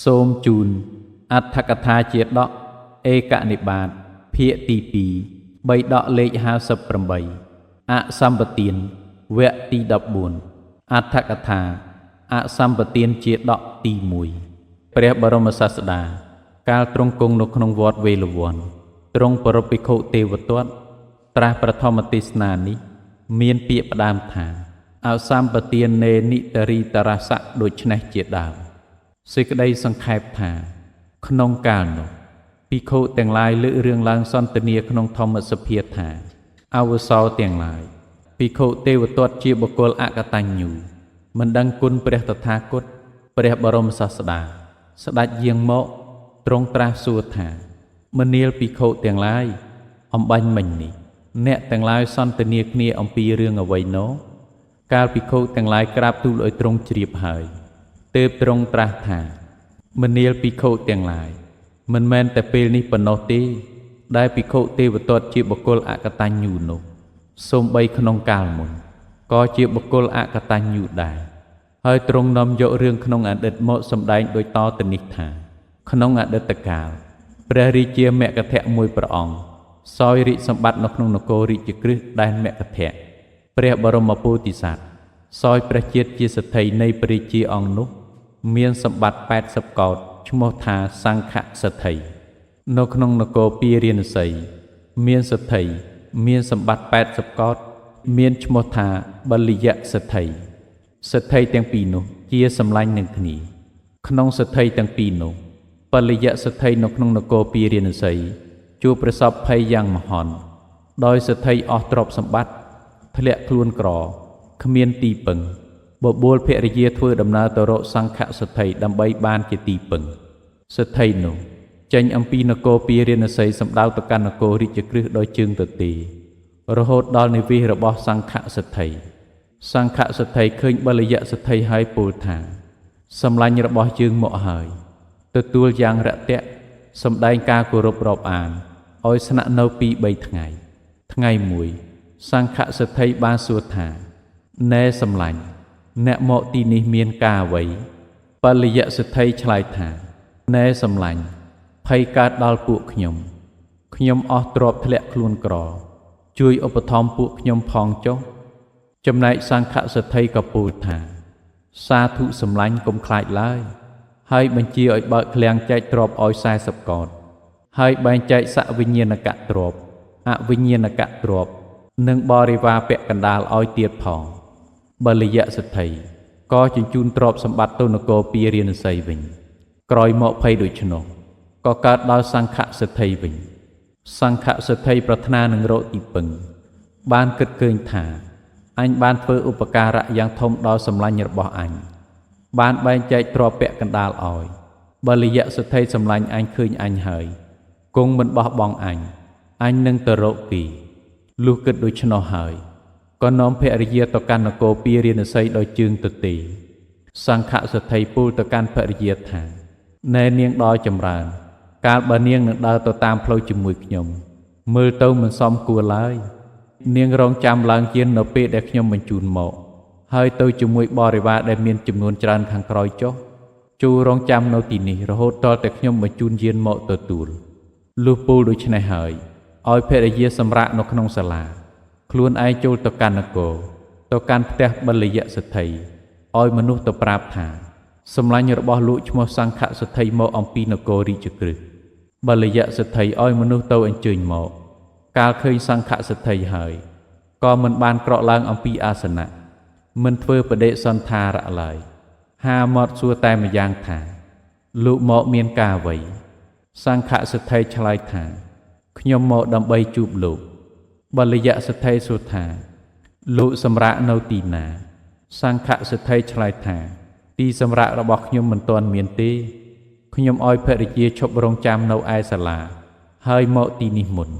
សូមជូនអដ្ឋកថាជាដកឯកនិបាតភាគទី2បីដកលេខ58អសម្បទានវគ្គទី14អដ្ឋកថាអសម្បទានជាដកទី1ព្រះបរមសាស្តាកាលទ្រង់គង់នៅក្នុងវត្តវេលវ័នទ្រង់ប្រពភិក្ខុទេវទត្តត្រាស់ប្រធមទេសនានេះមានពាក្យផ្ដើមថាអសម្បទាននេនិតរីតរសៈដូច្នេះជាដើមសេចក្តីសង្ខេបថាក្នុងកាលនោះភិក្ខុទាំងឡាយលើករឿងឡើងសន្ទនាក្នុងធម្មសភាថាអវសោទាំងឡាយភិក្ខុទេវទត្តជាបុគ្គលអកតញ្ញូមិនដឹងគុណព្រះតថាគតព្រះបរមសាស្តាស្ដេចយាងមកទ្រង់ត្រាស់សួរថាមនាលភិក្ខុទាំងឡាយអំបញ្ញមិញនេះអ្នកទាំងឡាយសន្ទនាគ្នាអំពីរឿងអ្វីណោកាលភិក្ខុទាំងឡាយក្រាបទូលឲ្យទ្រង់ជ្រាបហើយទើបទ្រង់ត្រាស់ថាមនាលភិក្ខុទាំងឡាយមិនមែនតែពេលនេះប៉ុណ្ណោះទេដែលភិក្ខុទេវទត្តជាបុគ្គលអកតញ្ញូនោះសូម្បីក្នុងកាលមុនក៏ជាបុគ្គលអកតញ្ញូដែរហើយទ្រង់នាំយករឿងក្នុងអតីតមកសម្ដែងដោយតទៅនេះថាក្នុងអតីតកាលព្រះរាជាមគធៈមួយព្រះអង្គសោយរាជសម្បត្តិនៅក្នុងនគររាជក្រឹសដែនមគធៈព្រះបរមពោធិសត្វសោយព្រះជាតិជាសទ្ធិនៃព្រះរាជាអង្គនោះមានសម្បត្តិ80កោដឈ្មោះថាសង្ឃសទ្ធិនៅក្នុងនគរពារាណសីមានសទ្ធិមានសម្បត្តិ80កោដមានឈ្មោះថាបលិយសទ្ធិសទ្ធិទាំងពីរនោះជាសម្លាញ់នឹងគ្នាក្នុងសទ្ធិទាំងពីរនោះបលិយសទ្ធិនៅក្នុងនគរពារាណសីជួបប្រសពភ័យយ៉ាងមហន្តដោយសទ្ធិអស់ទ្រព្យសម្បត្តិធ្លាក់ខ្លួនក្រគ្មានទីពឹងបបួលភរិយាធ្វើដំណើរទៅរកសង្ឃសទ្ធិដើម្បីបានជាទីពឹងសទ្ធិនោះចេញអំពីនគរពារាណសីសម្ដៅទៅកាន់នគររាជក្រឹសដោយជើងទទេរហូតដល់និវាសរបស់សង្ឃសទ្ធិសង្ឃសទ្ធិឃើញបលិយសទ្ធិហើយពោលថាសម្លាញ់របស់យើងមកហើយទទួលយ៉ាងរយៈសម្ដែងការគោរពរាប់អានឲ្យស្នាក់នៅ2 3ថ្ងៃថ្ងៃមួយសង្ឃសទ្ធិបានសួរថាណែសម្លាញ់អ្នកមកទីនេះមានការអ្វីបលិយសទ្ធិឆ្លើយថាណែសម្លាញ់ភ័យកើតដល់ពួកខ្ញុំខ្ញុំអស់ទ្រព្យធ្លាក់ខ្លួនក្រជួយឧបត្ថម្ភពួកខ្ញុំផងចុះចំណែកសង្ឃសទ្ធិក៏ពោលថាសាធុសម្លាញ់កុំខ្លាចឡើយហើយបញ្ជាឲ្យបើកឃ្លាំងចែកទ្រព្យឲ្យ40កោដហើយបែងចែកសវិញ្ញាណកទ្រព្យអវិញ្ញាណកទ្រព្យនិងបរិវារពាក់កណ្ដាលឲ្យទៀតផងបលិយសទ្ធិក៏ជញ្ជូនទ្រព្យសម្បត្តិទៅនគរពារាណសីវិញក្រោយមកភ័យដូច្នោះក៏កើតដល់សង្ឃសទ្ធិវិញសង្ឃសទ្ធិប្រាថ្នានឹងរកទីពឹងបានគិតឃើញថាអញបានធ្វើឧបការៈយ៉ាងធំដល់សម្លាញ់របស់អញបានបែងចែកទ្រព្យពាក់កណ្ដាលឲ្យបលិយសទ្ធិសម្លាញ់អញឃើញអញហើយគង់មិនបោះបង់អញអញនឹងទៅរកគីលុះគិតដូច្នោះហើយក៏នាំភរិយាទៅកាន់នគរពារាណសីដោយជើងទទេសង្ឃសទ្ធិពូលទៅកាន់ភរិយាថាណែនាងដល់ចម្រើនកាលបើនាងនឹងដើរទៅតាមផ្លូវជាមួយខ្ញុំមើលទៅមិនសមគួរឡើយនាងរងចាំឡើងជានៅពេលដែលខ្ញុំបញ្ជូនមកហើយទៅជាមួយបរិវារដែលមានចំនួនច្រើនខាងក្រោយចុះជួរងចាំនៅទីនេះរហូតទាល់តែខ្ញុំបញ្ជូនយានមកទទួលលុះពូលដូច្នេះហើយឲ្យភរិយាសម្រាកនៅក្នុងសាលាខ្លួនឯងចូលទៅកាន់នគរទៅកាន់ផ្ទះបលិយសទ្ធិឲ្យមនុស្សទៅប្រាប់ថាសម្លាញ់របស់លោកឈ្មោះសង្ឃសទ្ធិមកអំពីនគររាជក្រឹសបលិយសទ្ធិឲ្យមនុស្សទៅអញ្ជើញមកកាលឃើញសង្ឃសទ្ធិហើយក៏មិនបានក្រក់ឡើងអំពីអាសនៈមិនធ្វើបដិសន្ធារៈឡើយហាមាត់សួរតែម្យ៉ាងថាលោកមកមានការអ្វីសង្ឃសទ្ធិឆ្លើយថាខ្ញុំមកដើម្បីជួបលោកបលិយសទ្ធិសួរថាលោកសម្រាកនៅទីណាសង្ឃសទ្ធិឆ្លើយថាទីសម្រាករបស់ខ្ញុំមិនទាន់មានទេខ្ញុំឲ្យភរិយាឈប់រងចាំនៅឯសាលាហើយមកទីនេះមុន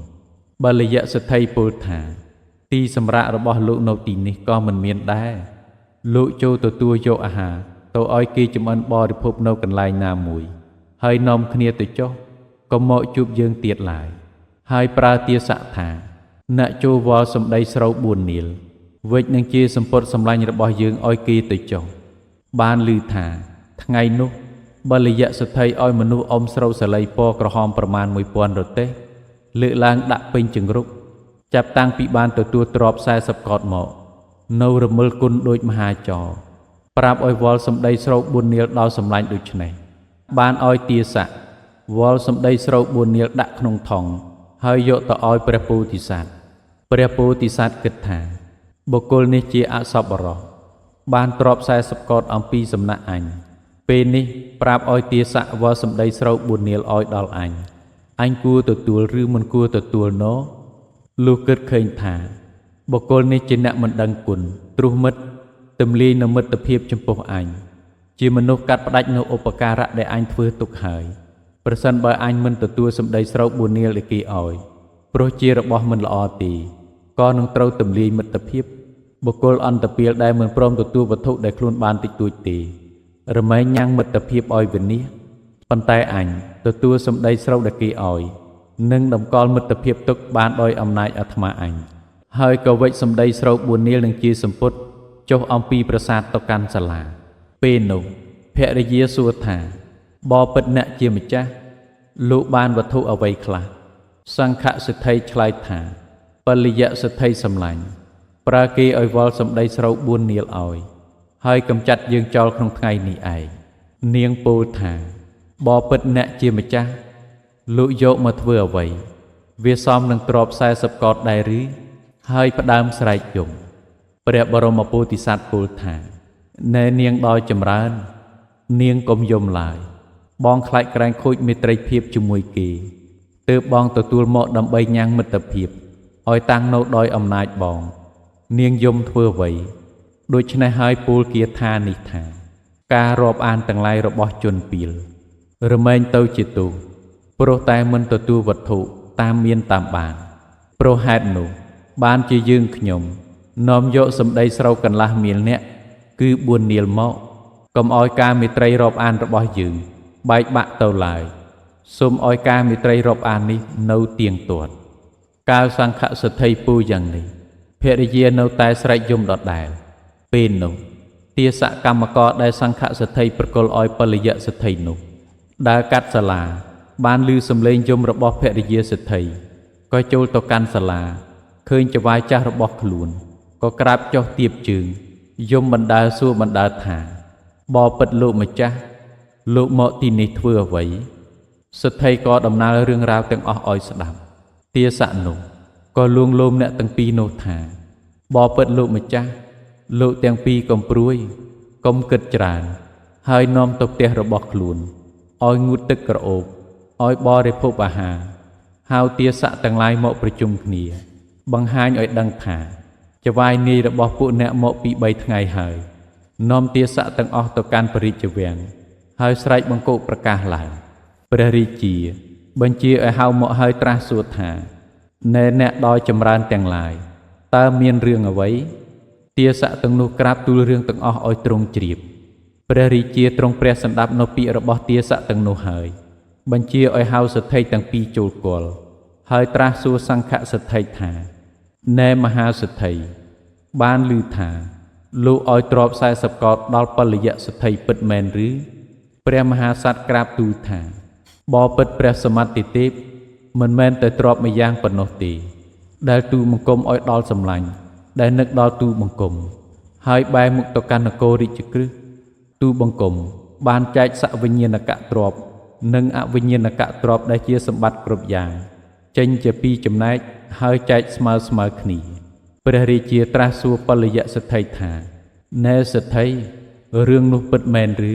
បលិយសទ្ធិពោលថាទីសម្រាករបស់លោកនៅទីនេះក៏មិនមានដែរលោកចូលទទួលយកអាហារទៅឲ្យគេចម្អិនបរិភោគនៅកន្លែងណាមួយហើយនាំគ្នាទៅចុះកុំមកជួបយើងទៀតឡើយហើយប្រើទាស័កថាអ្នកចូលវល់សម្ដីស្រូវ4នាលវិចនឹងជាសម្ពុតសម្លាញ់របស់យើងឲ្យគេទៅចុះ បានឮថា ថ្ងៃនោះបលយសេដ្ឋីឲ្យមនុស្សអុំស្រូវសាលីពណ៌ក្រហមប្រមាណ1000រទេះលើកឡើងដាក់ពេញជង្រុកចាប់តាំងពីបានទទួលទ្រព្យ40កោដមកនៅរមិលគុណដូចមហាចរប្រាប់ឲ្យវល់សម្ដីស្រូវ4នាលដល់សម្លាញ់ដូច្នេះបានឲ្យទាស័កវល់សម្ដីស្រូវ4នាលដាក់ក្នុងថង់ហើយយកទៅឲ្យព្រះពោធិសត្វព្រះពោធិសត្វគិតថាបុគ្គលនេះជាអសប្បុរសបានទ្រព្យ40កោដអំពីសំណាក់អញពេលនេះប្រាប់ឲ្យទាស័កវល់សម្ដីស្រូវ4នាលឲ្យដល់អញអញគួរទទួលឬមិនគួរទទួលណោលុះគិតឃើញថាបុគ្គលនេះជាអ្នកមិនដឹងគុណទ្រុះមិត្តទំលាយនូវមិត្តភាពចំពោះអញជាមនុស្សកាត់ផ្ដាច់នូវឧបការៈដែលអញធ្វើទុកហើយប្រសិនបើអញមិនទទួលសម្ដីស្រូវ4នាលដែលគេឲ្យព្រោះជារបស់មិនល្អទេក៏នឹងត្រូវទំលាយមិត្តភាពបុគ្គលអន្តពាលដែលមិនព្រមទទួលវត្ថុដែលខ្លួនបានតិចតួចទេរមែងញ៉ាំងមិត្តភាពឲ្យវិនិច្ឆ័យប៉ុន្តែអញទទួលសម្ដីស្រូវដែលគេឲ្យនិងតម្កល់មិត្តភាពទុកបានដោយអំណាចអាត្មាអញហើយក៏វិចសម្ដីស្រូវ4នាលនឹងជាសម្ពុតចុះអំពីប្រាសាទទៅកាន់សាលាពេលនោះភរិយាសួរថាបបិទ្ធអ្នកជាម្ចាស់លោកបានវត្ថុអ្វីខ្លះសង្ឃសេដ្ឋីឆ្លើយថាបលយសេដ្ឋីសម្លាញ់ប្រើគេឲ្យវល់សម្ដីស្រូវ4នាលឲ្យហើយកំចាត់យើងចោលក្នុងថ្ងៃនេះឯងនាងពោលថាបបិទ្ធអ្នកជាម្ចាស់លោកយកមកធ្វើអ្វីវាសមនឹងទ្រព្យ40កោដដែរឬហើយផ្ដើមស្រែកយំព្រះបរមពោធិសត្វពោលថាណែនាងដោយចម្រើននាងកុំយំឡើយបងខ្លាចក្រែងខូចមេត្រីភាពជាមួយគេទើបបងទទួលមកដើម្បីញ៉ាំងមិត្តភាពឲ្យតាំងនៅដោយអំណាចបងនាងយំធ្វើអ្វីដូច្នេះហើយពោលគាថានេះថាការរាប់អានទាំងឡាយរបស់ជនពីលរមែងទៅជាទោសព្រោះតែមិនទទួលវត្ថុតាមមានតាមបានព្រោះហេតុនោះបានជាយើងខ្ញុំនាំយកសម្ដីស្រូវកន្លះមៀលអ្នកគឺ4នាលមកកុំឲ្យការមេត្រីរាប់អានរបស់យើងបែកបាក់ទៅឡើយសូមឲ្យការមេត្រីរាប់អាននេះនៅទៀងទាត់កាលសង្ឃសេដ្ឋីពូយ៉ាងនេះភរិយានៅតែស្រែកយំដដែលពេលនោះទាសកម្មករដែលសង្ឃសេដ្ឋីប្រគល់ឲ្យបលយសេដ្ឋីនោះដើរកាត់សាលាបានឮសំឡេងយំរបស់ភរិយាសេដ្ឋីក៏ចូលទៅកាន់សាលាឃើញចៅហ្វាយចាស់របស់ខ្លួនក៏ក្រាបចុះទៀបជើងយំបណ្ដើសួរបណ្ដើថាបបិទ្ធលោកម្ចាស់លោកមកទីនេះធ្វើអ្វីសេដ្ឋីក៏ដំណើររឿងរ៉ាវទាំងអស់ឲ្យស្ដាប់ទាស័កនោះក៏លួងលោមអ្នកទាំងពីរនោះថាបបិទ្ធលោកម្ចាស់លោកទាំងពីរកុំព្រួយកុំគិតច្រើនហើយនាំទៅផ្ទះរបស់ខ្លួនឲ្យងូតទឹកក្រអូបឲ្យបរិភោគអាហារហៅទាស័កទាំងឡាយមកប្រជុំគ្នាបង្ហាញឲ្យដឹងថាចៅហ្វាយនាយរបស់ពួកអ្នកមកពី3ថ្ងៃហើយនាំទាស័កទាំងអស់ទៅកាន់ព្រះរាជវាំងហើយស្រែកបង្កោប្រកាសឡើងព្រះរាជាបញ្ជាឲ្យហៅមកហើយត្រាស់សួរថាណែអ្នកដោយចម្រើនទាំងឡាយតើមានរឿងអ្វីទាស័កទាំងនោះក្រាបទូលរឿងទាំងអស់ឲ្យទ្រង់ជ្រាបព្រះរាជាទ្រង់ព្រះសម្ដាប់នៅពាក្យរបស់ទាស័កទាំងនោះហើយបញ្ជាឲ្យហៅសេដ្ឋីទាំងពីរចូលគាល់ហើយត្រាស់សួរសង្ឃសេដ្ឋីថាណែមហាសេដ្ឋីបានឮថាលោកឲ្យទ្រព្យ40កោដដល់បលយសេដ្ឋីពិតមែនឬព្រះមហាក្សត្រក្រាបទូលថាបបិទ្ធព្រះសមត្ថិទេពមិនមែនតែទ្រព្យម្យ៉ាងប៉ុណ្ណោះទេដែលទូបង្គំឲ្យដល់សម្លាញ់ដែលនឹកដល់ទូបង្គំហើយបែរមុខទៅកាន់នគររាជក្រឹសទូបង្គំបានចែកសវិញ្ញាណកទ្រព្យនិងអវិញ្ញាណកទ្រព្យដែលជាសម្បត្តិគ្រប់យ៉ាងចេញជាពីរចំណែកហើយចែកស្មើស្មើគ្នាព្រះរាជាត្រាស់សួរបលយសេដ្ឋីថាណែសេដ្ឋីរឿងនោះពិតមែនឬ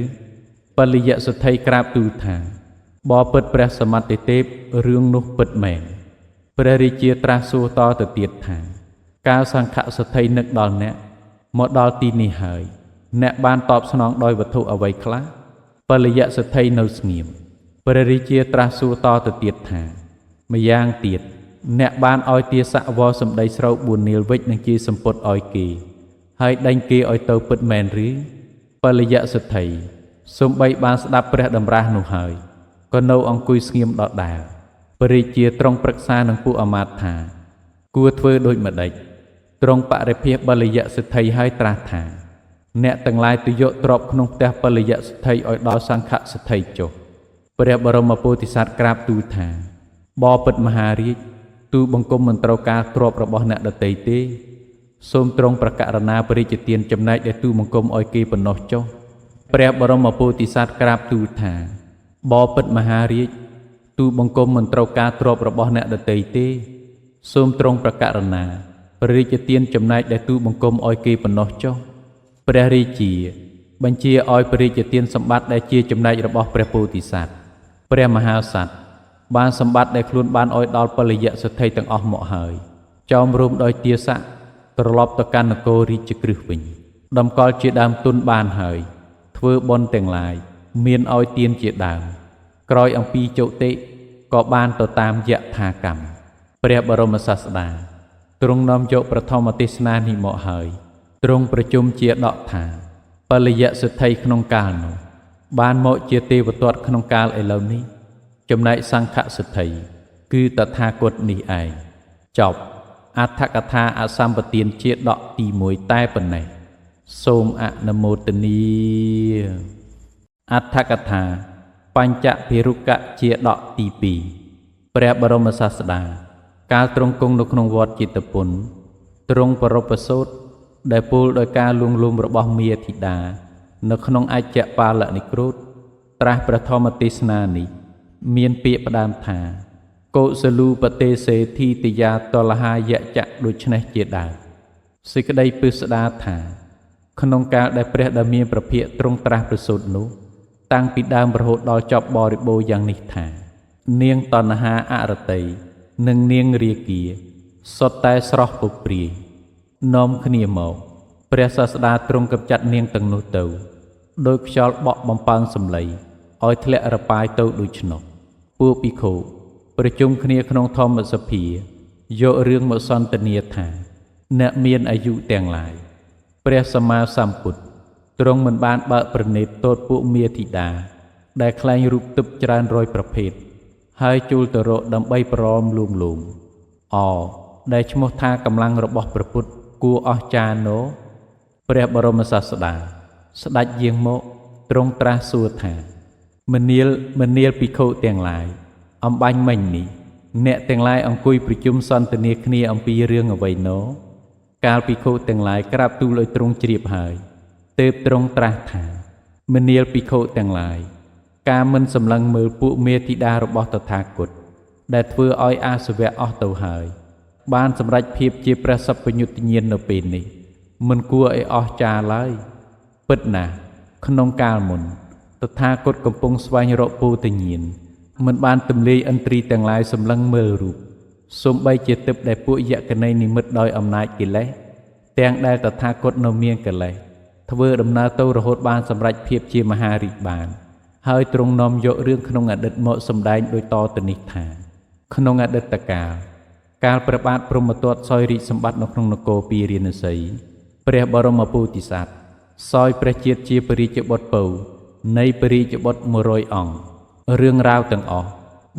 បលយសេដ្ឋីក្រាបទូលថាបបិទ្ធព្រះសមត្ថិទេពរឿងនោះពិតមែនព្រះរាជាត្រាស់សួរតទៅទៀតថាកាលសង្ឃសេដ្ឋីនឹកដល់អ្នកមកដល់ទីនេះហើយអ្នកបានតបស្នងដោយវត្ថុអ្វីខ្លះបលយសេដ្ឋីនៅស្ងៀមព្រះរាជាត្រាស់សួរតទៅទៀតថាម្យ៉ាងទៀតអ្នកបានឲ្យទាស័កវល់សម្ដីស្រូវ4នាលវិចនឹងជាសម្ពុតឲ្យគេហើយដេញគេឲ្យទៅពិតមែនឬបលយសេដ្ឋីសូម្បីបានស្ដាប់ព្រះតម្រាស់នោះហើយក៏នៅអង្គុយស្ងៀមដដែលព្រះរាជាទ្រង់ប្រឹក្សានឹងពួកអាមាត្យថាគួរធ្វើដូចម្ដេចទ្រង់បរិភាសបលយសេដ្ឋីហើយត្រាស់ថា អ្នកទាំងឡាយទៅយកទ្រព្យក្នុងផ្ទះពលយសិទ្ធិឲ្យដល់សង្ឃសិទ្ធិចុះព្រះបរមពោធិសត្វក្រាបទូលថាបបិទ្ធមហារាជទូបង្គំមិនត្រូវការទ្រព្យរបស់អ្នកដទៃទេសូមទ្រង់ប្រកាសណាព្រះរាជទានចំណែកដែលទូបង្គំឲ្យគេប៉ុណ្ណោះចុះព្រះបរមពោធិសត្វក្រាបទូលថាបបិទ្ធមហារាជទូបង្គំមិនត្រូវការទ្រព្យរបស់អ្នកដទៃទេសូមទ្រង់ប្រកាសណាព្រះរាជទានចំណែកដែលទូបង្គំឲ្យគេប៉ុណ្ណោះចុះព្រះរាជាបញ្ជាឲ្យព្រះរាជទានសម្បត្តិដែលជាចំណែករបស់ព្រះពោធិសត្វព្រះមហាសត្វបានសម្បត្តិដែលខ្លួនបានឲ្យដល់ពលយសិទ្ធិទាំងអស់មកហើយចោមរួមដោយទាស័កត្រឡប់ទៅកាន់នគររាជក្រឹសវិញតម្កល់ជាដើមទុនបានហើយធ្វើបុណ្យទាំងឡាយមានឲ្យទានជាដើមក្រោយអំពីជោតិក៏បានទៅតាមយថាកម្មព្រះបរមសាស្តាទ្រង់នាំយកប្រធមទេសនានេះមកហើយទ្រង់ប្រជុំជាដកថាពលយសិទ្ធិក្នុងកាលនោះបានមកជាទេវទត្តក្នុងកាលឥឡូវនេះចំណែកសង្ឃសិទ្ធិគឺតថាគតនេះឯងចប់អត្ថកថាអសម្បទានជាដកទី1តែប៉ុណ្ណេះសូមអនុមោទនាអត្ថកថាបញ្ចភិរុកៈជាដកទី2ព្រះបរមសាស្តាកាលទ្រង់គង់នៅក្នុងវត្តជេតពនទ្រង់ប្រពសូត្រដែលពោលដោយការលួងលោមរបស់មាធិតានៅក្នុងអច្ចបាលនិគ្រោធត្រាស់ព្រះធម្មទេសនានេះមានពាក្យផ្ដើមថាកុសលូបទេសេធិទយាតលហាយចៈដូច្នេះជាដើមសេចក្តីពិស្ដាថាក្នុងកាលដែលព្រះដ៏មានប្រភិយទ្រង់ត្រាស់ប្រសូតនោះតាំងពីដើមរហូតដល់ចប់បរិបូរណ៍យ៉ាងនេះថានាងតណ្ហាអរតីនិងនាងរាគាសុទ្ធតែស្រស់ពុព្រាយនាំគ្នាមកព្រះសាស្តាទ្រង់កម្ចាត់នាងទាំងនោះទៅដោយខ្យល់បក់បំពើងសម្លៃឲ្យធ្លាក់រប៉ាយទៅដូច្នោះពួកភិក្ខុប្រជុំគ្នាក្នុងធម្មសភាយករឿងមកសន្ទនាថាអ្នកមានអាយុទាំងឡាយព្រះសម្មាសម្ពុទ្ធទ្រង់មិនបានបើកប្រណិតទោតពួកមាធិតាដែលក្លែងរូបទិព្វច្រើនរយប្រភេទហើយជួលទៅរកដើម្បីប្រមលួងលោមអដែលឈ្មោះថាកម្លាំងរបស់ព្រះពុទ្ធគួរអស្ចារ្យណោព្រះបរមសាស្តាស្ដេចយាងមកទ្រង់ត្រាស់សួរថាមនាលមនាលភិក្ខុទាំងឡាយអំបញ្ញមិញនេះអ្នកទាំងឡាយអង្គុយប្រជុំសន្ទនាគ្នាអំពីរឿងអ្វីណោកាលភិក្ខុទាំងឡាយក្រាបទូលឲ្យទ្រង់ជ្រាបហើយទើបទ្រង់ត្រាស់ថាមនាលភិក្ខុទាំងឡាយការមិនសម្លឹងមើលពួកមេធិតារបស់តថាគតដែលធ្វើឲ្យអាសវៈអស់ទៅហើយបានសម្រេចភាពជាព្រះសព្វញ្ញុតញ្ញាណនៅពេលនេះមិនគួរឲ្យអស្ចារ្យឡើយពិតណាស់ក្នុងកាលមុនតថាគតកំពុងស្វែងរកពោធិញ្ញាណមិនបានទម្លាយឥន្ទ្រីទាំងឡាយសម្លឹងមើលរូបសូម្បីជាទិព្វដែលពួកយក្ខណីនិមិត្តដោយអំណាចកិលេសទាំងដែលតថាគតនៅមានកិលេសធ្វើដំណើរទៅរហូតបានសម្រេចភាពជាមហារាជបានហើយទ្រង់នាំយករឿងក្នុងអតីតមកសម្ដែងដោយតទៅនេះថាក្នុងអតីតកាលកាលព្រះបាទព្រហ្មទត្តសោយរាជសម្បត្តិនៅក្នុងនគរពារាណសីព្រះបរមពោធិសត្វសោយព្រះជាតិជាព្រះរាជបុត្រពៅនៃព្រះរាជបុត្រ100អង្គរឿងរ៉ាវទាំងអស់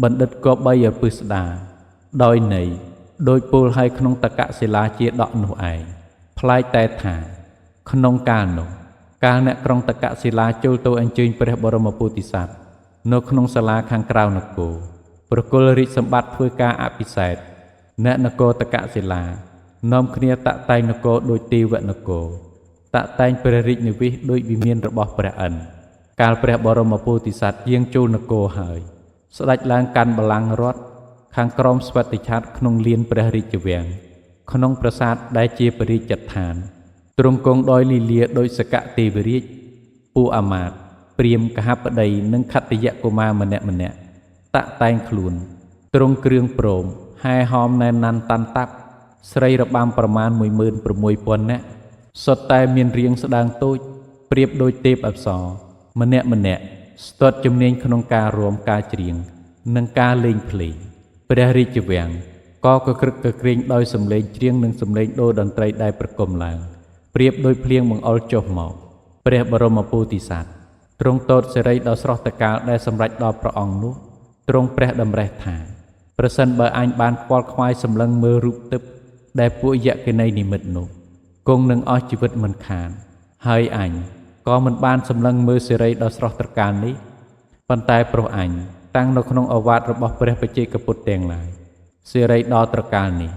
បណ្ឌិតក៏បីឲ្យពិស្ដាដោយន័យដោយពោលឲ្យក្នុងតកសិលាជាដកនោះឯងប្លែកតែថាក្នុងកាលនោះកាលអ្នកក្រុងតកសិលាចូលទៅអញ្ជើញព្រះបរមពោធិសត្វនៅក្នុងសាលាខាងក្រៅនគរប្រគល់រាជសម្បត្តិធ្វើការអភិសេកអ្នកនគរតកសិលានាំគ្នាតាក់តែងនគរដូចទេវនគរតាក់តែងព្រះរាជនិវាសដូចវិមានរបស់ព្រះឥន្ទកាលព្រះបរមពោធិសត្វយាងចូលនគរហើយស្ដេចឡើងកាន់បល្ល័ង្កររដ្ឋខាងក្រោមស្វតិឆត្រក្នុងលានព្រះរាជវាំងក្នុងប្រាសាទដែលជាព្រះរាជដ្ឋានទ្រង់គង់ដោយលីលាដោយសកទេវរាជពួកអាមាត្យព្រាហ្មណ៍កហបតីនិងខត្តយកុមារម្នាក់ម្នាក់តាក់តែងខ្លួនទ្រង់គ្រឿងព្រមហែហោមណែនណាន់តាន់តាប់ស្រីរបាំប្រមាណ16000នាក់សុទ្ធតែមានរាងស្ដើងតូចប្រៀបដូចទេពអប្សរម្នាក់ម្នាក់ស្ទាត់ជំនាញក្នុងការរួមការច្រៀងនិងការលេងភ្លេងព្រះរាជវាំងក៏កក្រឹកកក្រែងដោយសម្លេងច្រៀងនិងសម្លេងដូរតន្ត្រីដែលប្រគំឡើងប្រៀបដូចភ្លៀងបង្អុរចុះមកព្រះបរមពោធិសត្វទ្រង់ទតសិរីដ៏ស្រស់ត្រកាលដែលសម្រេចដល់ព្រះអង្គនោះទ្រង់ព្រះតម្រិះថាប្រសិនបើអញបានខ្វល់ខ្វាយសម្លឹងមើលរូបទិព្វដែលពួកយក្ខិនីនិមិត្តនោះគង់នឹងអស់ជីវិតមិនខាន ហើយអញក៏មិនបានសម្លឹងមើលសិរីដ៏ស្រស់ត្រកាលនេះប៉ុន្តែប្រុសអញតាំងនៅក្នុងឱវាទរបស់ព្រះបច្ចេកពុទ្ធទាំងឡាយសិរីដ៏ត្រកាលនេះ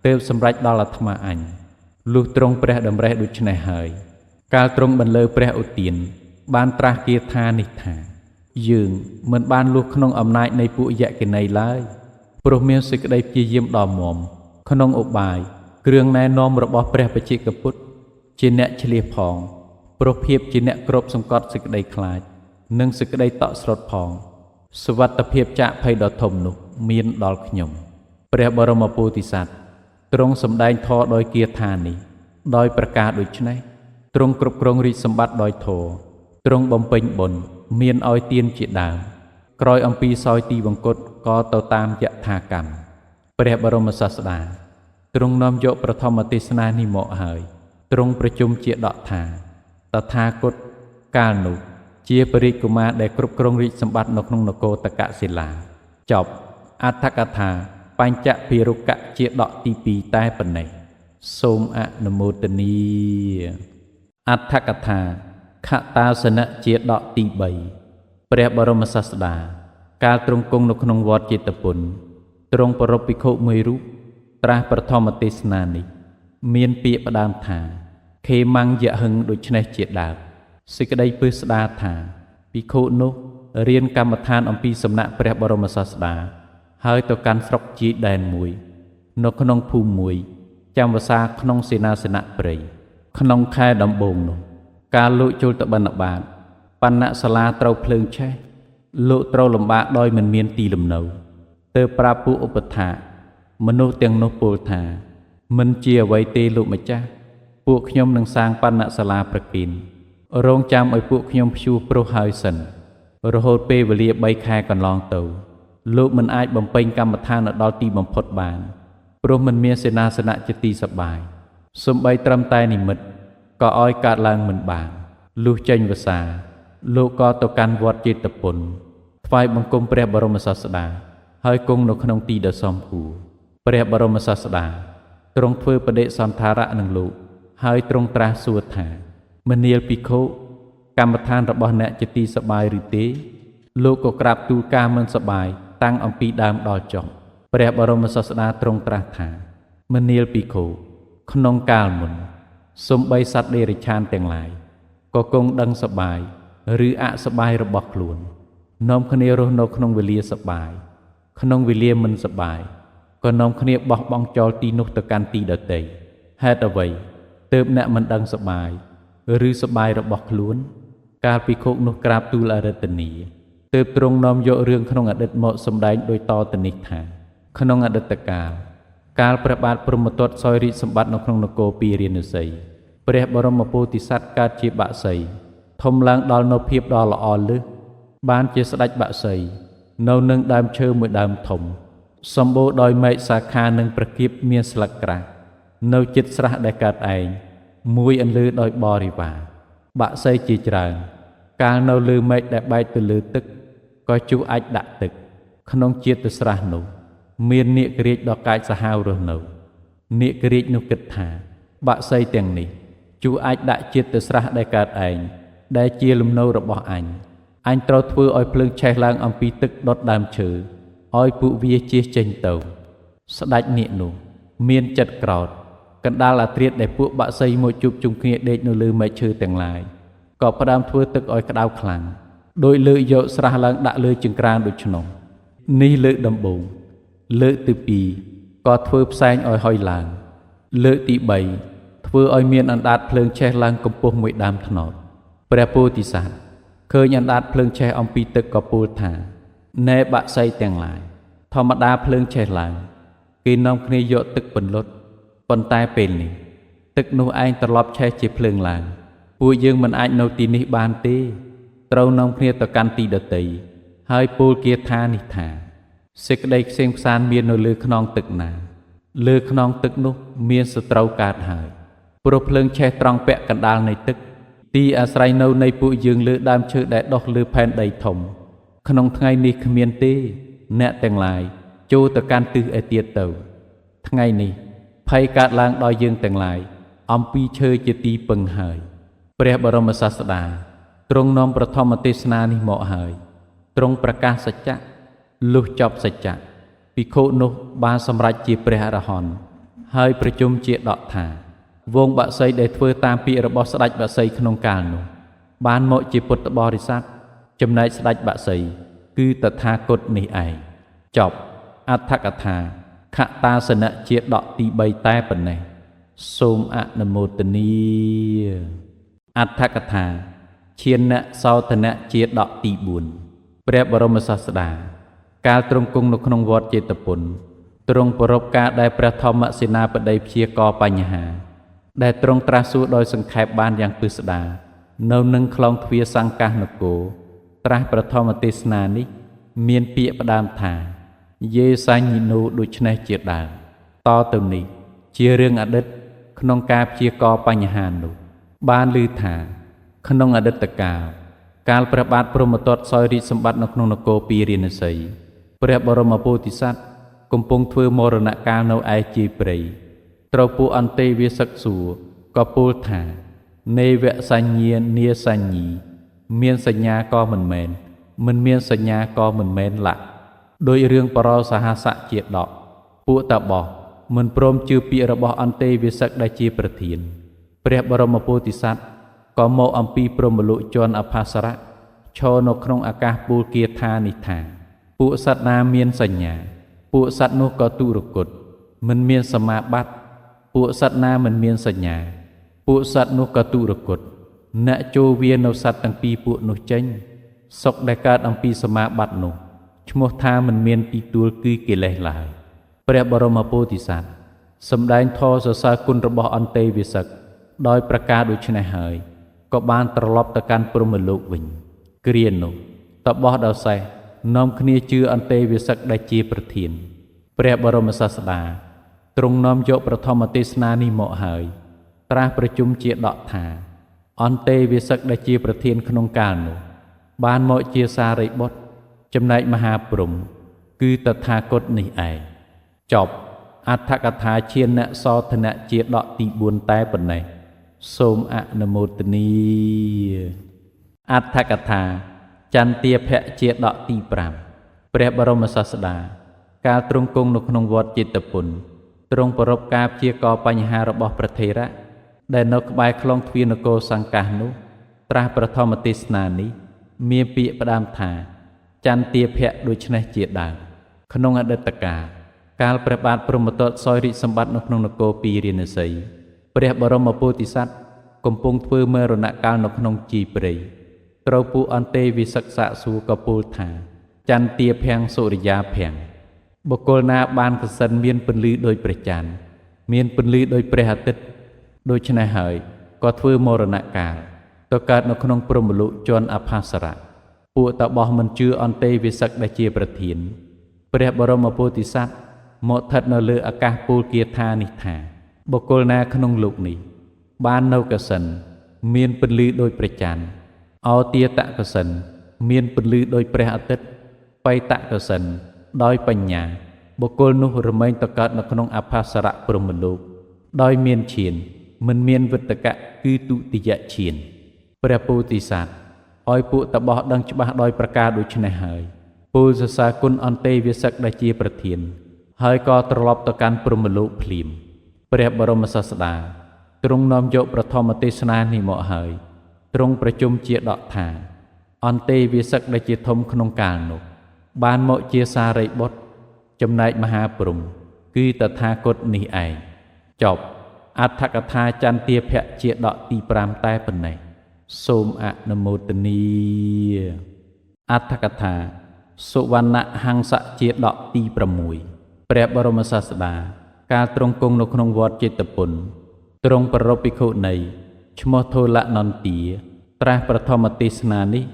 ទើបសម្រេចដល់អាត្មាអញលុះទ្រង់ព្រះតម្រេះដូច្នេះហើយកាលទ្រង់បន្លឺព្រះឧទានបានត្រាស់គាថានេះថាយើងមិនបានលុះក្នុងអំណាចនៃពួកយក្ខិនីឡើយព្រោះមានសេចក្តីព្យាយាមដ៏មាំក្នុងឧបាយគ្រឿងណែនាំរបស់ព្រះបច្ចេកពុទ្ធជាអ្នកឆ្លៀសផងព្រោះភាពជាអ្នកគ្របសង្កត់សេចក្តីខ្លាចនិងសេចក្តីតក់ស្លុតផងសុវត្ថិភាពចាកភ័យដ៏ធំនោះមានដល់ខ្ញុំព្រះបរមពោធិសត្វទ្រង់សម្ដែងធម៌ដោយគាថានេះដោយប្រការដូច្នេះទ្រង់គ្រប់គ្រងរាជសម្បត្តិដោយធម៌ទ្រង់បំពេញបុណ្យមានឲ្យទានជាដើមក្រោយអំពីសោយទីវង្គតក៏ទៅតាមយថាកម្មព្រះបរមសាស្តាទ្រង់នាំយកប្រធមទេសនានេះមកហើយទ្រង់ប្រជុំជាដកថាតថាគតកាលនោះជាព្រះរាជកុមារដែលគ្រប់គ្រងរាជសម្បត្តិនៅក្នុងនគរតកសិលាចប់អត្ថកថាបញ្ចភិរុកៈជាដកទី2តែប៉ុណ្ណេះសូមអនុមោទនាអត្ថកថាខតាសនៈជាដកទី3ព្រះបរមសាស្តាកាលទ្រង់គង់នៅក្នុងវត្តចេតពុនទ្រង់ប្រពភិក្ខុមួយរូបត្រាស់ប្រធមទេសនានេះមានពាក្យផ្ដើមថាខេមង្គយហឹងដូច្នេះជាដើមសេចក្តីពឹស្ដាថាភិក្ខុនោះរៀនកម្មដ្ឋានអំពីសំណាក់ព្រះបរមសាស្តាហើយទៅកាន់ស្រុកជាដែនមួយនៅក្នុងភូមិមួយចាំវសាក្នុងសេនាសនៈព្រៃក្នុងខែដំបូងនោះកាលលោកចូលទៅបិណ្ឌបាតបណ្ណសាលាត្រូវភ្លើងឆេះលោកត្រូវលំបាកដោយមិនមានទីលំនៅទើបប្រាប់ពួកឧបថាមនុស្សទាំងនោះពោលថាមិនជាអ្វីទេលោកម្ចាស់ពួកខ្ញុំនឹងសាងបណ្ណសាលាប្រគិនរងចាំឲ្យពួកខ្ញុំព្យួរព្រោះហើយសិនរហូតពេលវេលា3ខែកន្លងទៅលោកមិនអាចបំពេញកម្មដ្ឋានដល់ទីបំផុតបានព្រោះមិនមានសេនាសនៈជាទីសប្បាយសំបីត្រឹមតែនិមិត្តក៏ឲ្យកើតឡើងមិនបានលុះចេញវសាលោកក៏ទៅកាន់វត្តចេតពុនថ្វាយបង្គំព្រះបរមសាស្តាហើយគង់នៅក្នុងទីដ៏សមគួរព្រះបរមសាស្តាទ្រង់ធ្វើបដិសន្ធារៈនឹងលោកហើយទ្រង់ត្រាស់សួរថាមនាលភិក្ខុកម្មដ្ឋានរបស់អ្នកជាទីសប្បាយឬទេលោកក៏ក្រាបទូលការមិនសប្បាយតាំងអំពីដើមដល់ចុងព្រះបរមសាស្តាទ្រង់ត្រាស់ថាមនាលភិក្ខុក្នុងកាលមុនសំបីសត្វតិរច្ឆានទាំងឡាយក៏គង់ដឹងសប្បាយឬអសប្បាយរបស់ខ្លួននាំគ្នារស់នៅក្នុងវេលាសប្បាយក្នុងវេលាមិនសប្បាយក៏នាំគ្នាបោះបង់ចោលទីនោះទៅកាន់ទីដទៃហេតុអ្វីទើបអ្នកមិនដឹងសប្បាយឬសប្បាយរបស់ខ្លួនកាលពីខុកនោះក្រាបទូលអរិទ្ធនីទើបទ្រង់នាំយករឿងក្នុងអតីតមកសម្ដែងដោយតទៅនេះថាក្នុងអតីតកាលកាលព្រះបាទព្រហ្មទត្តសោយរាជសម្បត្តិនៅក្នុងនគរពារាណសីព្រះបរមពោធិសត្វកើតជាបក្សីធំឡើងដល់នៅភាពដ៏ល្អលើសបានជាស្ដេចបក្សីនៅនឹងដើមឈើមួយដើមធំសម្បូរដោយមែកសាខានិងប្រគៀបមានស្លឹកក្រាស់នៅជិតស្រះដែលកើតឯងមួយអន្លើដោយបរិវារបក្សីជាច្រើនកាលនៅលើមែកដែលបែកទៅលើទឹកក៏ជុះអាចដាក់ទឹកក្នុងជាតិស្រះនោះមាននាគរាជដ៏កាចសាហាវរស់នៅនាគរាជនោះគិតថាបក្សីទាំងនេះជុះអាចដាក់ជាតិស្រះដែលកើតឯងដែលជាលំនៅរបស់អញអញត្រូវធ្វើឲ្យភ្លើងឆេះឡើងអំពីទឹកដុតដើមឈើឲ្យពួកវាជៀសចេញទៅស្ដេចនាគនោះមានចិត្តក្រោធកណ្ដាលអាត្រៀតដែលពួកបក្សីមកជួបជុំគ្នាដេកនៅលើមែកឈើទាំងឡាយក៏ផ្ដើមធ្វើទឹកឲ្យក្តៅខ្លាំងដោយលើកយកស្រះឡើងដាក់លើចង្ក្រានដូច្នោះនេះលើកដំបូងលើកទី2ក៏ធ្វើផ្សែងឲ្យហុយឡើងលើកទី3ធ្វើឲ្យមានអណ្ដាតភ្លើងឆេះឡើងកម្ពស់មួយដើមត្នោតព្រះពោធិសត្វឃើញអណ្ដាតភ្លើងឆេះអំពីទឹកក៏ពោលថាណែបក្សីទាំងឡាយធម្មតាភ្លើងឆេះឡើងគេនាំគ្នាយកទឹកពន្លត់ប៉ុន្តែពេលនេះទឹកនោះឯងត្រឡប់ឆេះជាភ្លើងឡើងពួកយើងមិនអាចនៅទីនេះបានទេត្រូវនាំគ្នាទៅកាន់ទីដទៃហើយពោលគាថានេះថាសេចក្តីខ្សែងខ្សានមាននៅលើខ្នងទឹកណាលើខ្នងទឹកនោះមានសត្រូវកើតហើយព្រោះភ្លើងឆេះត្រង់ពាក់កណ្ដាលនៃទឹកទីអាស្រ័យនៅនៃពួកយើងលើដើមឈើដែលដុះលើផែនដីធំក្នុងថ្ងៃនេះគ្មានទេអ្នកទាំងឡាយចូលទៅកាន់ទិសឯទៀតទៅថ្ងៃនេះភ័យកើតឡើងដល់យើងទាំងឡាយអំពីឈើជាទីពឹងហើយ ព្រះបរមសាស្តាទ្រង់នាំប្រធមទេសនានេះមកហើយទ្រង់ប្រកាសសច្ចៈលុះចប់សច្ចៈភិក្ខុនោះបានសម្រេចជាព្រះអរហន្តហើយប្រជុំជាដកថាវងបក្សីដែលធ្វើតាមពាក្យរបស់ស្ដេចបក្សីក្នុងកាលនោះបានមកជាពុទ្ធបរិស័ទចំណែកស្ដេចបក្សីគឺតថាគតនេះឯងចប់អត្ថកថាខតាសនៈជាដកទី3តែប៉ុណ្ណេះសូមអនុមោទនាអត្ថកថាឈានៈសោធនៈជាដកទី4ព្រះបរមសាស្តាកាលទ្រង់គង់នៅក្នុងវត្តចេតពុនទ្រង់ប្រពការដែលព្រះធម្មសេនាបតីព្យាករបញ្ហាដែលទ្រង់ត្រាស់សួរដោយសង្ខេបបានយ៉ាងពិស្ដារនៅនឹងខ្លងទ្វារសង្កាសនគរត្រាស់ប្រធមទេសនានេះមានពាក្យផ្ដើមថាយេសញ្ញិនោដូច្នេះជាដើមតទៅនេះជារឿងអតីតក្នុងការព្យាករបញ្ហានោះបានឮថាក្នុងអតីតកាលកាលព្រះបាទព្រហ្មទត្តសោយរាជសម្បត្តិនៅក្នុងនគរពារាណសីព្រះបរមពោធិសត្វកំពុងធ្វើមរណកាលនៅឯជាព្រៃត្រូវពួកអន្តេវាសឹកសួរក៏ពោលថានេវសញ្ញានាសញ្ញីមានសញ្ញាក៏មិនមែនមិនមានសញ្ញាក៏មិនមែនឡាក់ដោយរឿងបរោសហសៈជាដកពួកតាបោះមិនព្រមជឿពាក្យរបស់អន្តេវាសឹកដែលជាប្រធានព្រះបរមពោធិសត្វក៏មកអំពីព្រហ្មលោកជន់អផាសរៈឈរនៅក្នុងអាកាសពូលគាថានេះថាពួកសត្វណាមានសញ្ញាពួកសត្វនោះក៏ទុរគតមិនមានសមាបត្តិពួកសត្វណាមិនមានសញ្ញាពួកសត្វនោះក៏ទុរគតអ្នកចូលវានៅសត្វទាំងពីរពួកនោះចេញសុខដែលកើតអំពីសមាបត្តិនោះឈ្មោះថាមិនមានទីទួលគឺកិលេសឡើយព្រះបរមពោធិសត្វសម្ដែងធម៌សរសើរគុណរបស់អន្តេវាសឹកដោយប្រការដូច្នេះហើយក៏បានត្រឡប់ទៅកាន់ព្រហ្មលោកវិញគ្រានោះតបោះដល់សេះនាំគ្នាជឿអន្តេវាសឹកដែលជាប្រធានព្រះបរមសាស្តាទ្រង់នាំយកប្រធមទេសនានេះមកហើយត្រាស់ប្រជុំជាដកថាអន្តេវាសឹកដែលជាប្រធានក្នុងកាលនោះបានមកជាសារីបុត្រចំណែកមហាព្រហ្មគឺតថាគតនេះឯងចប់អត្ថកថាឈានៈសោធនៈជាដកទី4តែប៉ុណ្ណេះសូមអនុមោទនាអត្ថកថាចន្ទាភៈជាដកទី5ព្រះបរមសាស្តាកាលទ្រង់គង់នៅក្នុងវត្តចេតពុនទ្រង់ប្រពការព្យាករបញ្ហារបស់ព្រះថេរៈដែលនៅក្បែរខ្លងទ្វារនគរសង្កាសនោះត្រាស់ប្រធមទេសនានេះមានពាក្យផ្ដើមថាចន្ទាភៈដូច្នេះជាដើមក្នុងអតីតកាលកាលព្រះបាទព្រហ្មទត្តសោយរាជសម្បត្តិនៅក្នុងនគរពារាណសីព្រះបរមពោធិសត្វកំពុងធ្វើមរណកាលនៅក្នុងជីព្រៃត្រូវពួកអន្តេវិសឹកសាកសួរក៏ពោលថាចន្ទាភាំងសុរិយាភាំងបុគ្គលណាបានកសិនមានពន្លឺដោយព្រះច័ន្ទមានពន្លឺដោយព្រះអាទិត្យដូច្នេះហើយក៏ធ្វើមរណកាលទៅកើតនៅក្នុងព្រហ្មលោកជន់អផាសរៈពួកតបោះមិនជឿអន្តេវិសឹកដែលជាប្រធានព្រះបរមពោធិសត្វមកស្ថិតនៅលើអាកាសពូលគាថានេះថាបុគ្គលណាក្នុងលោកនេះបាននៅកសិនមានពន្លឺដោយព្រះច័ន្ទអោទាតកសិនមានពន្លឺដោយព្រះអាទិត្យបៃតកសិនដោយបញ្ញាបុគ្គលនោះរមែងទៅកើតនៅក្នុងអផាសរៈព្រហ្មលោកដោយមានឈានមិនមានវិតកៈគឺទុតិយឈានព្រះពោធិសត្វឲ្យពួកតបោះដឹងច្បាស់ដោយប្រការដូច្នេះហើយពោលសរសើរគុណអន្តេវាសឹកដែលជាប្រធានហើយក៏ត្រឡប់ទៅកាន់ព្រហ្មលោកភ្លាមព្រះបរមសាស្តាទ្រង់នាំយកប្រធមទេសនានេះមកហើយទ្រង់ប្រជុំជាដកថាអន្តេវាសឹកដែលជាធំក្នុងកាលនោះបានមកជាសារីបុត្រចំណែកមហាព្រហ្មគឺតថាគតនេះឯងចប់អត្ថកថាចន្ទាភៈជាដកទី5តែប៉ុណ្ណេះសូមអនុមោទនាអត្ថកថាសុវណ្ណហង្សជាដកទី6ព្រះបរមសាស្តាកាលទ្រង់គង់នៅក្នុងវត្តចេតពុនទ្រង់ប្ររពភិក្ខុនីឈ្មោះធូលនន្ទាត្រាស់ប្រធមទេសនានេះ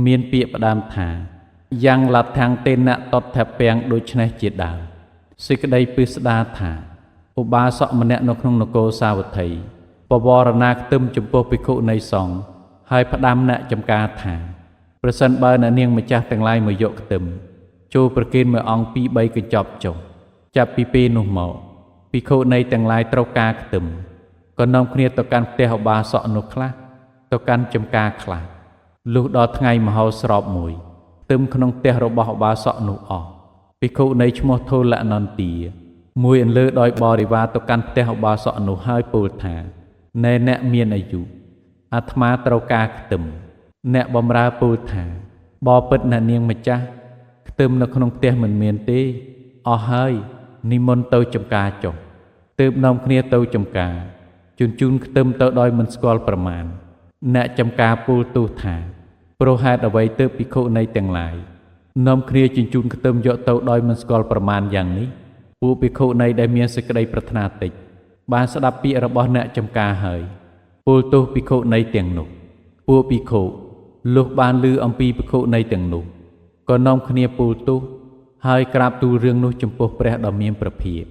មានពាក្យផ្ដើមថាយ៉ាងលដ្ឋាំងតេនៈតថពាំងដូច្នេះជាដើមសេចក្តីពិស្ដារថាឧបាសកម្នាក់នៅក្នុងនគរសាវត្ថីបវរណាខ្ទឹមចំពោះភិក្ខុនៃសង្ឃហើយផ្ដាំអ្នកចំការថាប្រសិនបើអ្នកនាងម្ចាស់ទាំងឡាយមកយកខ្ទឹមចូលប្រគេនមួយអង្គពីរបីកញ្ចប់ចុះចាប់ពីពេលនោះមកភិក្ខុនៃទាំងឡាយត្រូវការខ្ទឹមក៏នាំគ្នាទៅកាន់ផ្ទះឧបាសកនោះខ្លះ ទៅកាន់ចំការខ្លះលុះដល់ថ្ងៃមហោស្រពមួយខ្ទឹមក្នុងផ្ទះរបស់ឧបាសកនោះអស់ភិក្ខុនៃឈ្មោះធូលនន្ទាមួយអន្លើដោយបរិវារទៅកាន់ផ្ទះឧបាសកនោះហើយពោលថាណែអ្នកមានអាយុអាត្មាត្រូវការខ្ទឹមអ្នកបំរើពោលថាបបិទ្ធអ្នកនាងម្ចាស់ខ្ទឹមនៅក្នុងផ្ទះមិនមានទេអស់ហើយនិមន្តទៅចំការចុះទើបនាំគ្នាទៅចំការជញ្ជូនខ្ទឹមទៅដោយមិនស្គាល់ប្រមាណអ្នកចំការពោលទូថាព្រោះហេតុអ្វីទើបភិក្ខុនៃទាំងឡាយនាំគ្នាជញ្ជូនខ្ទឹមយកទៅដោយមិនស្គាល់ប្រមាណយ៉ាងនេះពួកភិក្ខុនៃដែលមានសេចក្តីប្រាថ្នាតិចបានស្ដាប់ពាក្យរបស់អ្នកចំការហើយពោលទោសភិក្ខុនៃទាំងនោះពួកភិក្ខុលុះបានឮអំពីភិក្ខុនៃទាំងនោះក៏នាំគ្នាពោលទោសហើយក្រាបទូលរឿងនោះចំពោះព្រះដ៏មានព្រះភិក្ខ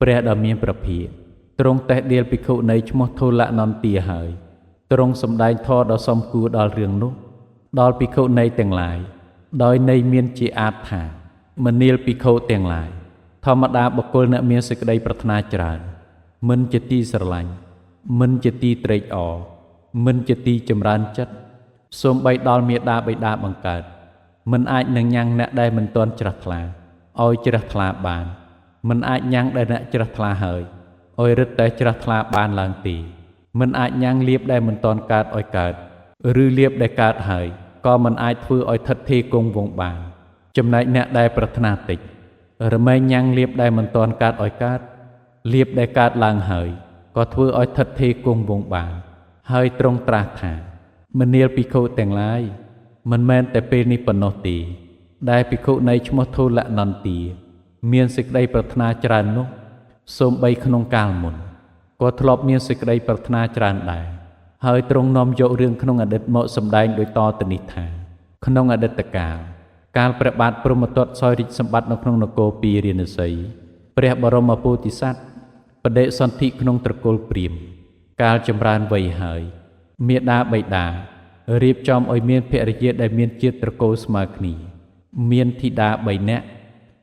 ព្រះដ៏មានព្រះភិក្ខទ្រង់តេះដៀលភិក្ខុនៃឈ្មោះធូលនន្ទាហើយទ្រង់សម្ដែងធម៌ដ៏សមគួរដល់រឿងនោះដល់ភិក្ខុនៃទាំងឡាយដោយន័យមានជាអាទថាមនាលភិក្ខុទាំងឡាយធម្មតាបុគ្គលអ្នកមានសេចក្តីប្រាថ្នាច្រើនមិនជាទីស្រឡាញ់មិនជាទីត្រេកអរមិនជាទីចម្រើនចិត្តសូម្បីដល់មេដាបិតាបង្កើតមិនអាចនឹងញ៉ាំងអ្នកដែលមិនទាន់ជ្រះថ្លាឲ្យជ្រះថ្លាបានមិនអាចញ៉ាំងដែលអ្នកជ្រះថ្លាហើយឲ្យរឹតតែជ្រះថ្លាបានឡើងទេមិនអាចញ៉ាំងលៀបដែលមិនទាន់កើតឲ្យកើតឬលៀបដែលកើតហើយក៏មិនអាចធ្វើឲ្យថិតថេរគង់វង្សបានចំណែកអ្នកដែលប្រាថ្នាតិចរមែងញ៉ាំងលៀបដែលមិនទាន់កើតឲ្យកើតលៀបដែលកើតឡើងហើយក៏ធ្វើឲ្យថិតថេរគង់វង្សបានហើយទ្រង់ត្រាស់ថាមនាលភិក្ខុទាំងឡាយមិនមែនតែពេលនេះប៉ុណ្ណោះទេដែលភិក្ខុនៃឈ្មោះធូលនន្ទាមានសេចក្តីប្រាថ្នាច្រើននោះសូម្បីក្នុងកាលមុនក៏ធ្លាប់មានសេចក្តីប្រាថ្នាច្រើនដែរហើយទ្រង់នាំយករឿងក្នុងអតីតមកសម្ដែងដោយតទៅនេះថាក្នុងអតីតកាលកាលព្រះបាទព្រហ្មទត្តសោយរាជសម្បត្តិនៅក្នុងនគរពារាណសីព្រះបរមពោធិសត្វបដិសន្ធិក្នុងត្រកូលព្រាហ្មណ៍កាលចម្រើនវ័យហើយមាតាបិតារៀបចំឲ្យមានភរិយាដែលមានជាតិត្រកូលស្មើគ្នាមានធីតា3នាក់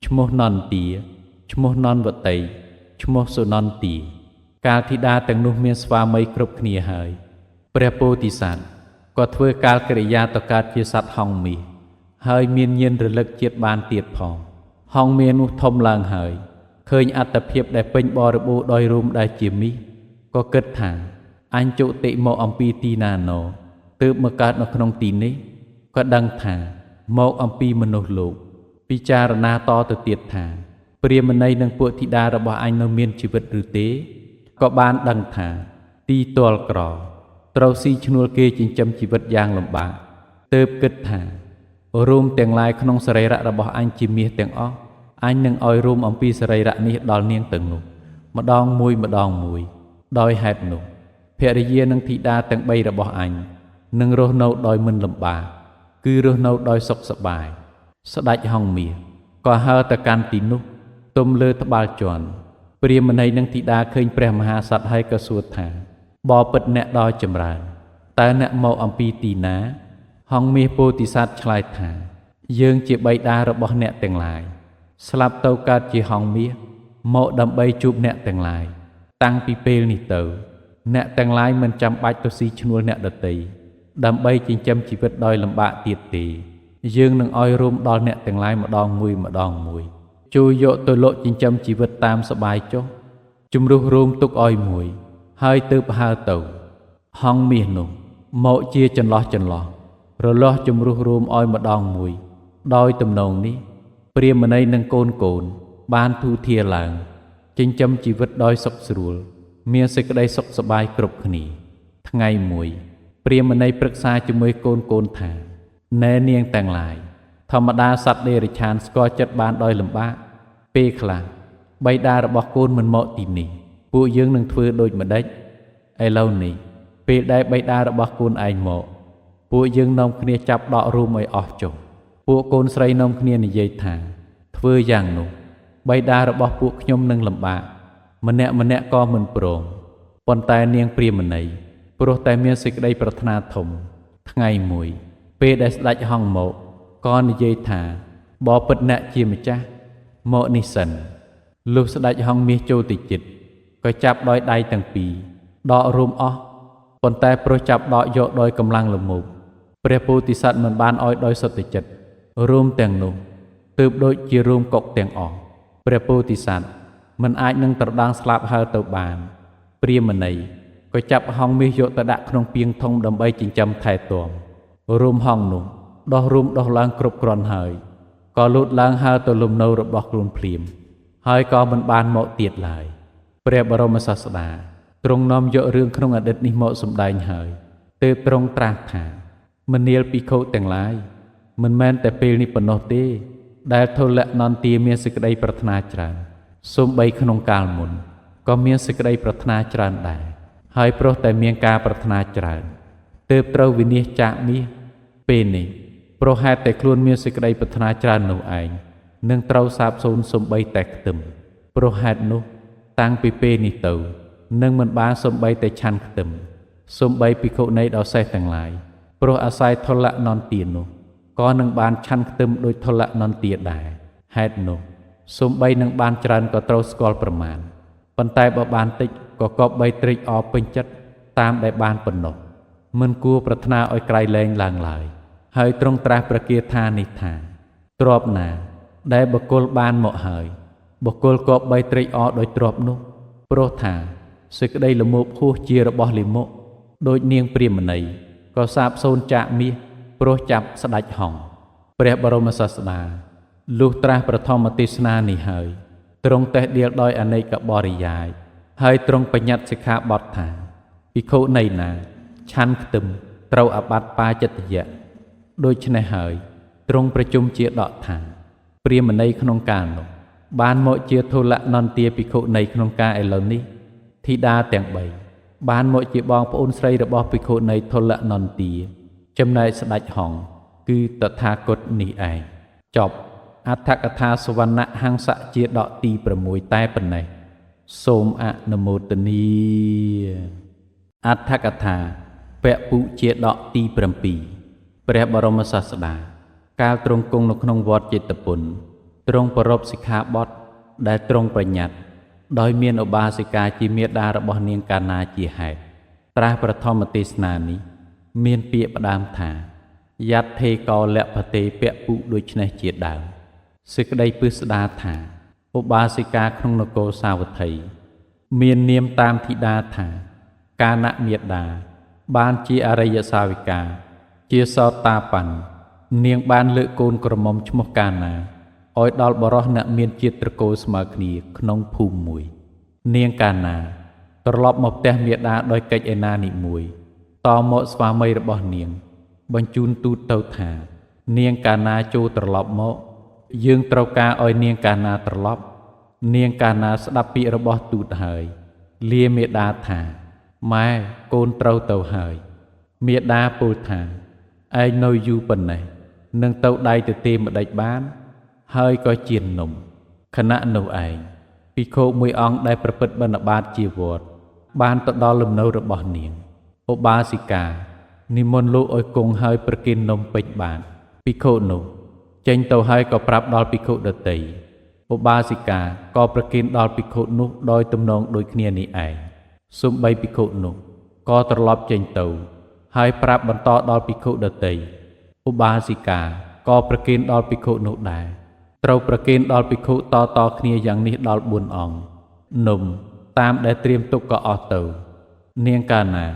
ឈ្មោះនន្ទាឈ្មោះនន្ទវតីឈ្មោះសុនន្ទាកាលធីតាទាំងនោះមានស្វាមីគ្រប់គ្នាហើយព្រះពោធិសត្វក៏ធ្វើកាលកិរិយាទៅកើតជាសត្វហង្សមាសហើយមានញាណរលឹកជាតិបានទៀតផងហង្សមាសនោះធំឡើងហើយឃើញអត្តភាពដែលពេញបរិបូរណ៍ដោយរួមដែលជាមាសក៏គិតថាអញជុតិមកអំពីទីណាណោទើបមកកើតនៅក្នុងទីនេះក៏ដឹងថាមកអំពីមនុស្សលោកពិចារណាតទៅទៀតថាព្រាហ្មណីនិងពួកធីតារបស់អញនៅមានជីវិតឬទេក៏បានដឹងថាទីទ័លក្រត្រូវស៊ីឈ្នួលគេចិញ្ចឹមជីវិតយ៉ាងលំបាកទើបគិតថារួមទាំងឡាយក្នុងសរីរៈរបស់អញជាមាសទាំងអស់អញនឹងឲ្យរួមអំពីសរីរៈនេះដល់នាងទាំងនោះម្ដងមួយម្ដងមួយដោយហេតុនោះភរិយានិងធីតាទាំង3របស់អញនឹងរស់នៅដោយមិនលំបាកគឺរស់នៅដោយសុខសប្បាយស្ដេចហង្សមាសក៏ហើរទៅកាន់ទីនោះទុំលើត្បាល់ជាន់ព្រាហ្មណីនិងធីតាឃើញព្រះមហាក្សត្រហើយក៏សួរថាបបិទ្ធអ្នកដ៏ចម្រើនតើអ្នកមកអំពីទីណាហង្សមាសពោធិសត្វឆ្លើយថាយើងជាបិតារបស់អ្នកទាំងឡាយស្លាប់ទៅកើតជាហង្សមាសមកដើម្បីជួបអ្នកទាំងឡាយតាំងពីពេលនេះទៅអ្នកទាំងឡាយមិនចាំបាច់ទៅស៊ីឈ្នួលអ្នកដទៃដើម្បីចិញ្ចឹមជីវិតដោយលំបាកទៀតទេយើងនឹងឲ្យរួមដល់អ្នកទាំងឡាយម្ដងមួយម្ដងមួយជួយយកទៅលក់ចិញ្ចឹមជីវិតតាមសបាយចុះជំរុះរួមទុកឲ្យមួយហើយទើបហើរទៅហង្សមាសនោះមកជាចន្លោះចន្លោះរលាស់ជំរុះរួមឲ្យម្ដងមួយដោយទំនងនេះព្រាហ្មណីនិងកូនកូនបានទូធាឡើងចិញ្ចឹមជីវិតដោយសុខស្រួលមានសេចក្តីសុខសប្បាយគ្រប់គ្នាថ្ងៃមួយព្រាហ្មណីប្រឹក្សាជាមួយកូនកូនថាណែនាងទាំងឡាយធម្មតាសត្វដេរិឆានស្គាល់ចិត្តបានដោយលំបាកពេលខ្លះបិតារបស់កូនមិនមកទីនេះពួកយើងនឹងធ្វើដូចម្ដេចឥឡូវនេះពេលដែលបិតារបស់កូនឯងមកពួកយើងនាំគ្នាចាប់ដករួមឲ្យអស់ចុះពួកកូនស្រីនាំគ្នានិយាយថាធ្វើយ៉ាងនោះបិតារបស់ពួកខ្ញុំនឹងលំបាកម្នាក់ម្នាក់ក៏មិនព្រមប៉ុន្តែនាងព្រាហ្មណីព្រោះតែមានសេចក្តីប្រាថ្នាធំថ្ងៃមួយពេលដែលស្ដេចហង្សមកក៏និយាយថាបបិទ្ធអ្នកជាម្ចាស់មកនេះសិនលុះស្ដេចហង្សមាសចូលទៅជិតក៏ចាប់ដោយដៃទាំងពីរដករួមអស់ ប៉ុន្តែព្រោះចាប់ដកយកដោយកម្លាំងល្មោភព្រះពោធិសត្វមិនបានឲ្យដោយសុទ្ធចិត្តរួមទាំងនោះទើបដូចជារួមកុកទាំងអស់ព្រះពោធិសត្វមិនអាចនឹងត្រដាងស្លាប់ហើរទៅបានព្រាមណីក៏ចាប់ហង្សមាសយកទៅដាក់ក្នុងពាងធំដើម្បីចិញ្ចឹមថែទាំរួមហង្សនោះដោះរួមដោះឡើងគ្រប់គ្រាន់ហើយក៏លូតឡើងហើរទៅលំនៅរបស់ខ្លួនភ្លាមហើយក៏មិនបានមកទៀតឡើយព្រះបរមសាស្តាទ្រង់នាំយករឿងក្នុងអតីតនេះមកសម្ដែងហើយទើបទ្រង់ត្រាស់ថាមនាលភិក្ខុទាំងឡាយមិនមែនតែពេលនេះប៉ុណ្ណោះទេដែលធុលនន្ទាមានសេចក្តីប្រាថ្នាច្រើនសូម្បីក្នុងកាលមុនក៏មានសេចក្តីប្រាថ្នាច្រើនដែរហើយព្រោះតែមានការប្រាថ្នាច្រើនទើបត្រូវវិនាសចាកមាសពេលនេះព្រោះហេតុតែខ្លួនមានសេចក្តីប្រាថ្នាច្រើននោះឯងនឹងត្រូវសាបសូន្យសូម្បីតែខ្ទឹមព្រោះហេតុនោះតាំងពីពេលនេះទៅនឹងមិនបានសូម្បីតែឆាន់ខ្ទឹមសូម្បីភិក្ខុនីដ៏សេះទាំងឡាយព្រោះអាស្រ័យធុលនន្ទានោះក៏នឹងបានឆាន់ខ្ទឹមដោយធុលនន្ទាដែរហេតុនោះសូម្បីនឹងបានច្រើនក៏ត្រូវស្គាល់ប្រមាណប៉ុន្តែបើបានតិចក៏គប្បីត្រេកអរពេញចិត្តតាមដែលបានប៉ុណ្ណោះមិនគួរប្រាថ្នាឲ្យក្រៃលែងឡើងឡើយហើយទ្រង់ត្រាស់ព្រះគាថានេះថាទ្រព្យណាដែលបុគ្គលបានមកហើយបុគ្គលគប្បីត្រេកអរដោយទ្រព្យនោះព្រោះថាសេចក្តីល្មោភហួសជារបស់លិមុដូចនាងព្រាមណីក៏សាបសូន្យចាកមាសព្រោះចាប់ស្ដេចហង្សព្រះបរមសាស្តាលុះត្រាស់ប្រធមទេសនានេះហើយទ្រង់តេះដៀលដោយអនេកបរិយាយហើយទ្រង់បញ្ញត្តិសិក្ខាបទថាភិក្ខុនៃណាឆាន់ខ្ទឹមត្រូវអាបត្តិបាចិត្តយៈដូច្នេះហើយទ្រង់ប្រជុំជាដកថាព្រាមណីក្នុងកាលនោះបានមកជាធុលនន្ទាភិក្ខុនៃក្នុងកាលឥឡូវនេះធីតាទាំង3បានមកជាបងប្អូនស្រីរបស់ភិក្ខុនៃធុលនន្ទាចំណែកស្ដេចហង្សគឺតថាគតនេះឯងចប់អត្ថកថាសវណ្ណហង្សជាដកទី6តែប៉ុណ្ណេះសូមអនុមោទនាអត្ថកថាពពុជាដកទី7ព្រះបរមសាស្តាកាលទ្រង់គង់នៅក្នុងវត្តចេតពុនទ្រង់ប្រពសិក្ខាបទដែលទ្រង់បញ្ញត្តិដោយមានឧបាសិកាជាមាតារបស់នាងកាណាជាហេតុត្រាស់ប្រធមទេសនានេះមានពាក្យផ្ដើមថាយថេកោលភទេពពុដូច្នេះជាដើមសេចក្តីពិស្ដាថាឧបាសិកាក្នុងនគរសាវត្ថីមាននាមតាមធីតាថាកានមាតាបានជាអរិយសាវិកាជាសោតាបណ្ណនាងបានលើកកូនក្រមុំឈ្មោះកាណាឲ្យដល់បរោះអ្នកមានជាតិត្រកូលស្មើគ្នាក្នុងភូមិមួយនាងកាណាត្រឡប់មកផ្ទះមាតាដោយកិច្ចឯណានេះមួយតមកស្វាមីរបស់នាងបញ្ជូនទូតទៅថានាងកាណាចូលត្រឡប់មកយើងត្រូវការឲ្យនាងកាណាត្រឡប់នាងកាណាស្ដាប់ពាក្យរបស់ទូតហើយលាមេដាថាម៉ែកូនត្រូវទៅហើយមេដាពោលថាឯងនៅយូរប៉ុណ្ណេះនឹងទៅដៃទៅទេម្ដេចបានហើយក៏ជៀននំខណៈនោះឯងភិក្ខុមួយអង្គដែលប្រព្រឹត្តបិណ្ឌបាតជាវត្តបានទៅដល់លំនៅរបស់នាងឧបាសិកានិមន្តលោកឲ្យគង់ហើយប្រគេននំពេញបាតភិក្ខុនោះចេញទៅហើយក៏ប្រាប់ដល់ភិក្ខុដទៃឧបាសិកាក៏ប្រគេនដល់ភិក្ខុនោះដោយទំនងដូចគ្នានេះឯងសូម្បីភិក្ខុនោះក៏ត្រឡប់ចេញទៅហើយប្រាប់បន្តដល់ភិក្ខុដទៃឧបាសិកាក៏ប្រគេនដល់ភិក្ខុនោះដែរត្រូវប្រគេនដល់ភិក្ខុតតគ្នាយ៉ាងនេះដល់4អង្គនំតាមដែលត្រៀមទុកក៏អស់ទៅនាងកាណា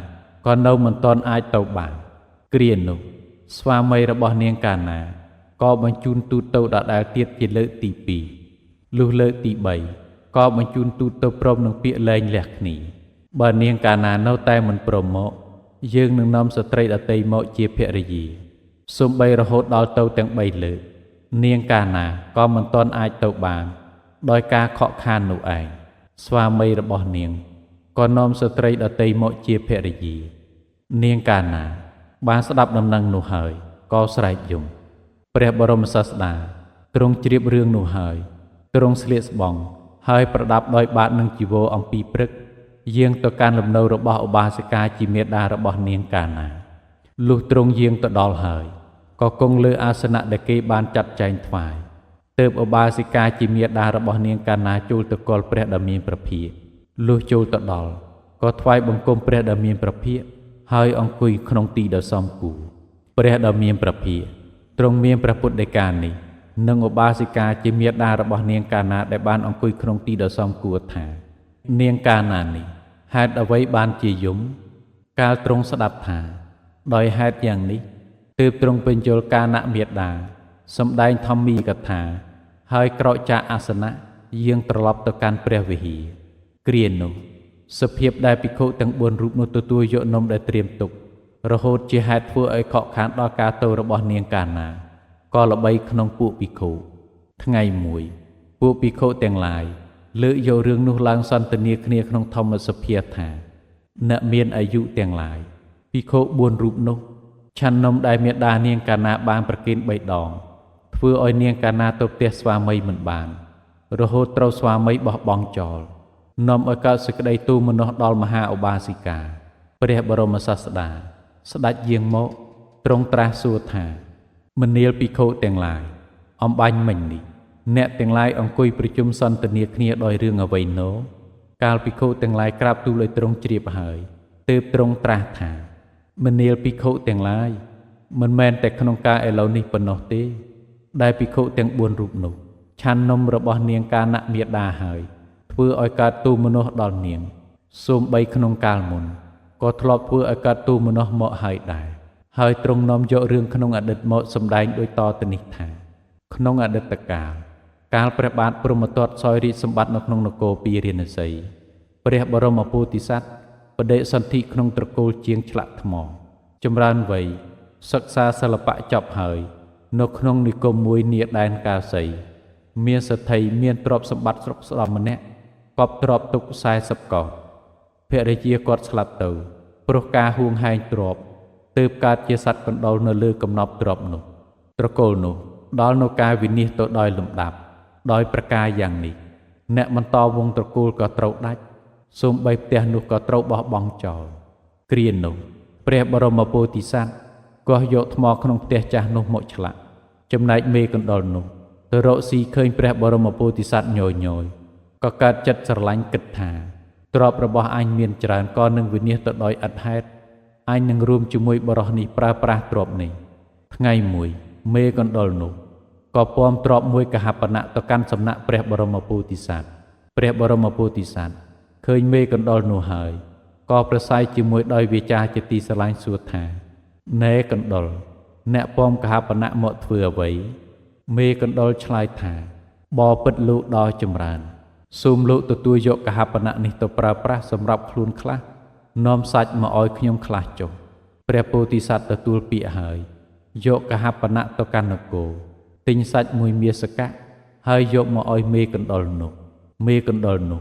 ក៏នៅមិនទាន់អាចទៅបានគ្រានោះស្វាមីរបស់នាងកាណាក៏បញ្ជូនទូតទៅដដែលទៀតជាលើកទី2លុះលើកទី3ក៏បញ្ជូនទូតទៅព្រមនឹងពាក្យលែងលះគ្នាបើនាងកាណានៅតែមិនព្រមមកយើងនឹងនាំស្ត្រីដទៃមកជាភរិយាសូម្បីរហូតដល់ទៅទាំង3លើកនាងកាណាក៏មិនទាន់អាចទៅបានដោយការខកខាននោះឯងស្វាមីរបស់នាងក៏នាំស្ត្រីដទៃមកជាភរិយានាងកាណាបានស្ដាប់ដំណឹងនោះហើយក៏ស្រែកយំព្រះបរមសាស្តាទ្រង់ជ្រាបរឿងនោះហើយទ្រង់ស្លៀកស្បង់ហើយប្រដាប់ដោយបាតនិងជីវរអំពីព្រឹកយាងទៅកាន់លំនៅរបស់ឧបាសិកាជាមាតារបស់នាងកាណាលុះទ្រង់យាងទៅដល់ហើយក៏គង់លើអាសនៈដែលគេបានចាត់ចែងថ្វាយទើបឧបាសិកាជាមាតារបស់នាងកាណាចូលទៅគាល់ព្រះដ៏មានព្រះភិក្ខលុះចូលទៅដល់ក៏ថ្វាយបង្គំព្រះដ៏មានព្រះភិក្ខ ហើយអង្គុយក្នុងទីដ៏សមគួរព្រះដ៏មានព្រះភាគទ្រង់មានព្រះពុទ្ធដីកានេះនិងឧបាសិកាជាមាតារបស់នាងកាណាដែលបានអង្គុយក្នុងទីដ៏សមគួរថានាងកាណានេះហេតុអ្វីបានជាយំកាលទ្រង់ស្ដាប់ថាដោយហេតុយ៉ាងនេះទើបទ្រង់បញ្យល់កានមាតាសម្ដែងធម្មីកថាហើយក្រោកចាកអាសនៈយាងត្រឡប់ទៅកាន់ព្រះវិហារគ្រានោះសភាពដែលភិក្ខុទាំង4រូបនោះទទួលយកនំដែលត្រៀមទុករហូតជាហេតុធ្វើឲ្យខកខានដល់ការទៅរបស់នាងកាណាក៏ល្បីក្នុងពួកភិក្ខុថ្ងៃមួយពួកភិក្ខុទាំងឡាយលើកយករឿងនោះឡើងសន្ទនាគ្នាក្នុងធម្មសភាថាអ្នកមានអាយុទាំងឡាយភិក្ខុ4រូបនោះឆាន់នំដែលមេដានាងកាណាបានប្រគេន3ដងធ្វើឲ្យនាងកាណាទៅផ្ទះស្វាមីមិនបានរហូតត្រូវស្វាមីបោះបង់ចោលនាំឲ្យកើតសេចក្តីទូមនស្សដល់មហាឧបាសិកាព្រះបរមសាស្តាស្ដេចយាងមកទ្រង់ត្រាស់សួរថាមនាលភិក្ខុទាំងឡាយអំបញ្ញមិញនេះអ្នកទាំងឡាយអង្គុយប្រជុំសន្ទនាគ្នាដោយរឿងអ្វីណូកាលភិក្ខុទាំងឡាយក្រាបទូលឲ្យទ្រង់ជ្រាបហើយទើបទ្រង់ត្រាស់ថាមនាលភិក្ខុទាំងឡាយមិនមែនតែក្នុងការឥឡូវនេះប៉ុណ្ណោះទេដែលភិក្ខុទាំង4រូបនោះឆាន់នំរបស់នាងកានមាតាហើយធ្វើឲ្យកើតទូមនស្សដល់នាងសូម្បីក្នុងកាលមុនក៏ធ្លាប់ធ្វើឲ្យកើតទូមនស្សមកហើយដែរហើយទ្រង់នាំយករឿងក្នុងអតីតមកសម្ដែងដោយតទៅនេះថាក្នុងអតីតកាលកាលព្រះបាទព្រហ្មទត្តសោយរាជសម្បត្តិនៅក្នុងនគរពារាណសីព្រះបរមពោធិសត្វបដិសន្ធិក្នុងត្រកូលជាងឆ្លាក់ថ្មចម្រើនវ័យសិក្សាសិល្បៈចប់ហើយនៅក្នុងនិគមមួយនាដែនកាសីមានសទ្ធិមានទ្រព្យសម្បត្តិស្រុកស្ដំម្នាក់កប់ទ្រព្យទុក40កោដភរិយាគាត់ស្លាប់ទៅព្រោះការហួងហែងទ្រព្យទើបកើតជាសត្វកណ្ដុរនៅលើកំណប់ទ្រព្យនោះត្រកូលនោះដល់នៅការវិនិច្ឆ័យទៅដោយលំដាប់ដោយប្រការយ៉ាងនេះអ្នកបន្តវងត្រកូលក៏ត្រូវដាច់សូម្បីផ្ទះនោះក៏ត្រូវបោះបង់ចោលគ្រានោះព្រះបរមពោធិសត្វកោះយកថ្មក្នុងផ្ទះចាស់នោះមកឆ្លាក់ចំណែកមេកណ្ដុរនោះទៅរកស៊ីឃើញព្រះបរមពោធិសត្វញយញយក៏កើតចិត្តស្រឡាញ់គិតថាទ្រព្យរបស់អញមានច្រើនក៏នឹងវិនិច្ឆ័យទៅដោយឥតហេតុអញនឹងរួមជាមួយបុរសនេះប្រើប្រាស់ទ្រព្យនេះថ្ងៃមួយមេកណ្ដុរនោះក៏ពំទ្រព្យមួយកហបណៈទៅកាន់សំណាក់ព្រះបរមពោធិសត្វព្រះបរមពោធិសត្វឃើញមេកណ្ដុរនោះហើយក៏ប្រស័យជាមួយដោយវាចាជាទីស្រឡាញ់សួរថាណែកណ្ដុរអ្នកពំកហបណៈមកធ្វើអ្វីមេកណ្ដុរឆ្លើយថាបពិតលោកដ៏ចម្រើនសូមលោកទទួលយកកហបណៈនេះទៅប្រើប្រាស់សម្រាប់ខ្លួនខ្លះនាំសាច់មកឲ្យខ្ញុំខ្លះចុះព្រះពោធិសត្វទទួលពាក្យហើយយកកហបណៈទៅកាន់នគរទិញសាច់មួយមាសកៈហើយយកមកឲ្យមេកណ្ដុរនោះមេកណ្ដុរនោះ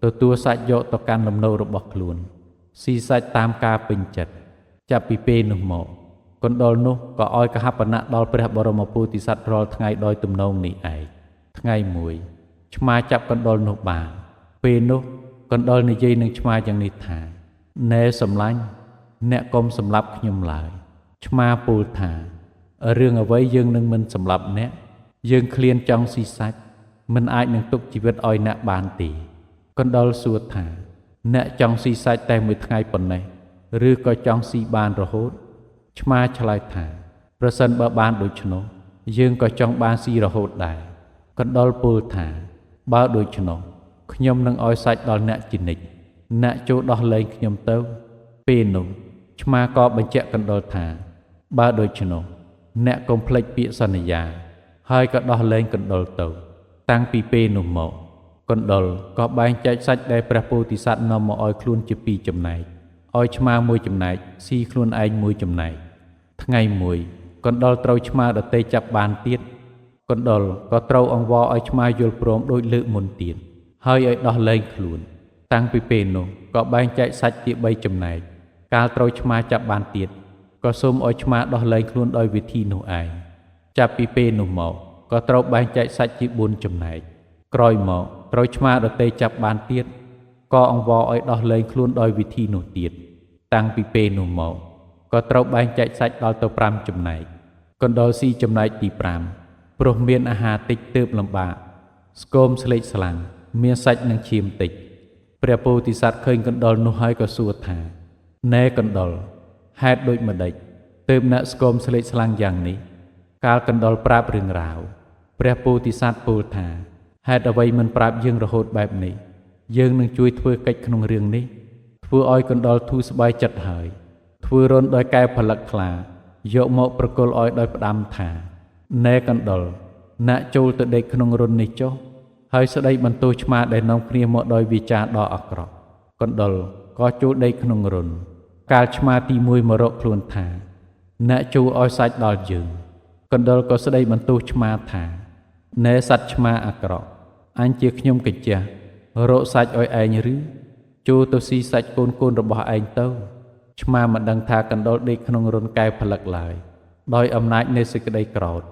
ទទួលសាច់យកទៅកាន់លំនៅរបស់ខ្លួនស៊ីសាច់តាមការពេញចិត្តចាប់ពីពេលនោះមកកណ្ដុរនោះក៏ឲ្យកហបណៈដល់ព្រះបរមពោធិសត្វរាល់ថ្ងៃដោយទំនងនេះឯងថ្ងៃមួយឆ្មាចាប់កណ្ដុរនោះបានពេលនោះកណ្ដុរនិយាយនឹងឆ្មាយ៉ាងនេះថាណែសម្លាញ់អ្នកកុំសម្លាប់ខ្ញុំឡើយឆ្មាពោលថារឿងអ្វីយើងនឹងមិនសម្លាប់អ្នកយើងឃ្លានចង់ស៊ីសាច់មិនអាចនឹងទុកជីវិតឲ្យអ្នកបានទេកណ្ដុរសួរថាអ្នកចង់ស៊ីសាច់តែមួយថ្ងៃប៉ុណ្ណេះឬក៏ចង់ស៊ីបានរហូតឆ្មាឆ្លើយថាប្រសិនបើបានដូច្នោះយើងក៏ចង់បានស៊ីរហូតដែរកណ្ដុរពោលថាបើដូច្នោះខ្ញុំនឹងឲ្យសាច់ដល់អ្នកជានិច្ចអ្នកចូលដោះលែងខ្ញុំទៅពេលនោះឆ្មាក៏បញ្ជាក់កណ្ដុរថាបើដូច្នោះអ្នកកុំភ្លេចពាក្យសន្យាហើយក៏ដោះលែងកណ្ដុរទៅតាំងពីពេលនោះមកកណ្ដុរក៏បែងចែកសាច់ដែលព្រះពោធិសត្វនាំមកឲ្យខ្លួនជាពីរចំណែកឲ្យឆ្មាមួយចំណែកស៊ីខ្លួនឯងមួយចំណែកថ្ងៃមួយកណ្ដុរត្រូវឆ្មាដទៃចាប់បានទៀតកណ្ដុរក៏ត្រូវអង្វរឲ្យឆ្មាយល់ព្រមដូចលើកមុនទៀតហើយឲ្យដោះលែងខ្លួនតាំងពីពេលនោះក៏បែងចែកសាច់ជា3ចំណែកកាលត្រូវឆ្មាចាប់បានទៀតក៏សូមឲ្យឆ្មាដោះលែងខ្លួនដោយវិធីនោះឯងចាប់ពីពេលនោះមកក៏ត្រូវបែងចែកសាច់ជា4ចំណែកក្រោយមកត្រូវឆ្មាដទៃចាប់បានទៀតក៏អង្វរឲ្យដោះលែងខ្លួនដោយវិធីនោះទៀតតាំងពីពេលនោះមកក៏ត្រូវបែងចែកសាច់ដល់ទៅ5ចំណែកកណ្ដុរស៊ីចំណែកទី5ព្រោះមានអាហារតិចទើបលំបាកស្គមស្លេកស្លាំងមានសាច់និងឈាមតិចព្រះពោធិសត្វឃើញកណ្ដុរនោះហើយក៏សួរថាណែកណ្ដុរ ហេតុដូចម្តេចទើបអ្នកស្គមស្លេកស្លាំងយ៉ាងនេះកាលកណ្ដុរប្រាប់រឿងរ៉ាវព្រះពោធិសត្វពោលថាហេតុអ្វីមិនប្រាប់យើងរហូតបែបនេះយើងនឹងជួយធ្វើកិច្ចក្នុងរឿងនេះធ្វើឲ្យកណ្ដុរធូរស្បើយចិត្តហើយធ្វើរន្ធដោយកែវផលិតខ្លាយកមកប្រគល់ឲ្យដោយផ្ដាំថាណែកណ្ដុរអ្នកចូលទៅដេកក្នុងរន្ធនេះចុះហើយស្ដីបន្ទោសឆ្មាដែលនាំគ្នាមកដោយវាចាដ៏អាក្រក់កណ្ដុរក៏ចូលដេកក្នុងរន្ធកាលឆ្មាទី1មករកខ្លួនថាអ្នកចូលឲ្យសាច់ដល់យើងកណ្ដុរក៏ស្ដីបន្ទោសឆ្មាថាណែសត្វឆ្មាអាក្រក់អញជាខ្ញុំកញ្ជះរកសាច់ឲ្យឯងឬចូលទៅស៊ីសាច់កូនរបស់ឯងទៅឆ្មាមិនដឹងថាកណ្ដុរដេកក្នុងរន្ធកែវផលិតឡើយដោយអំណាចនៃសេចក្តីក្រោធ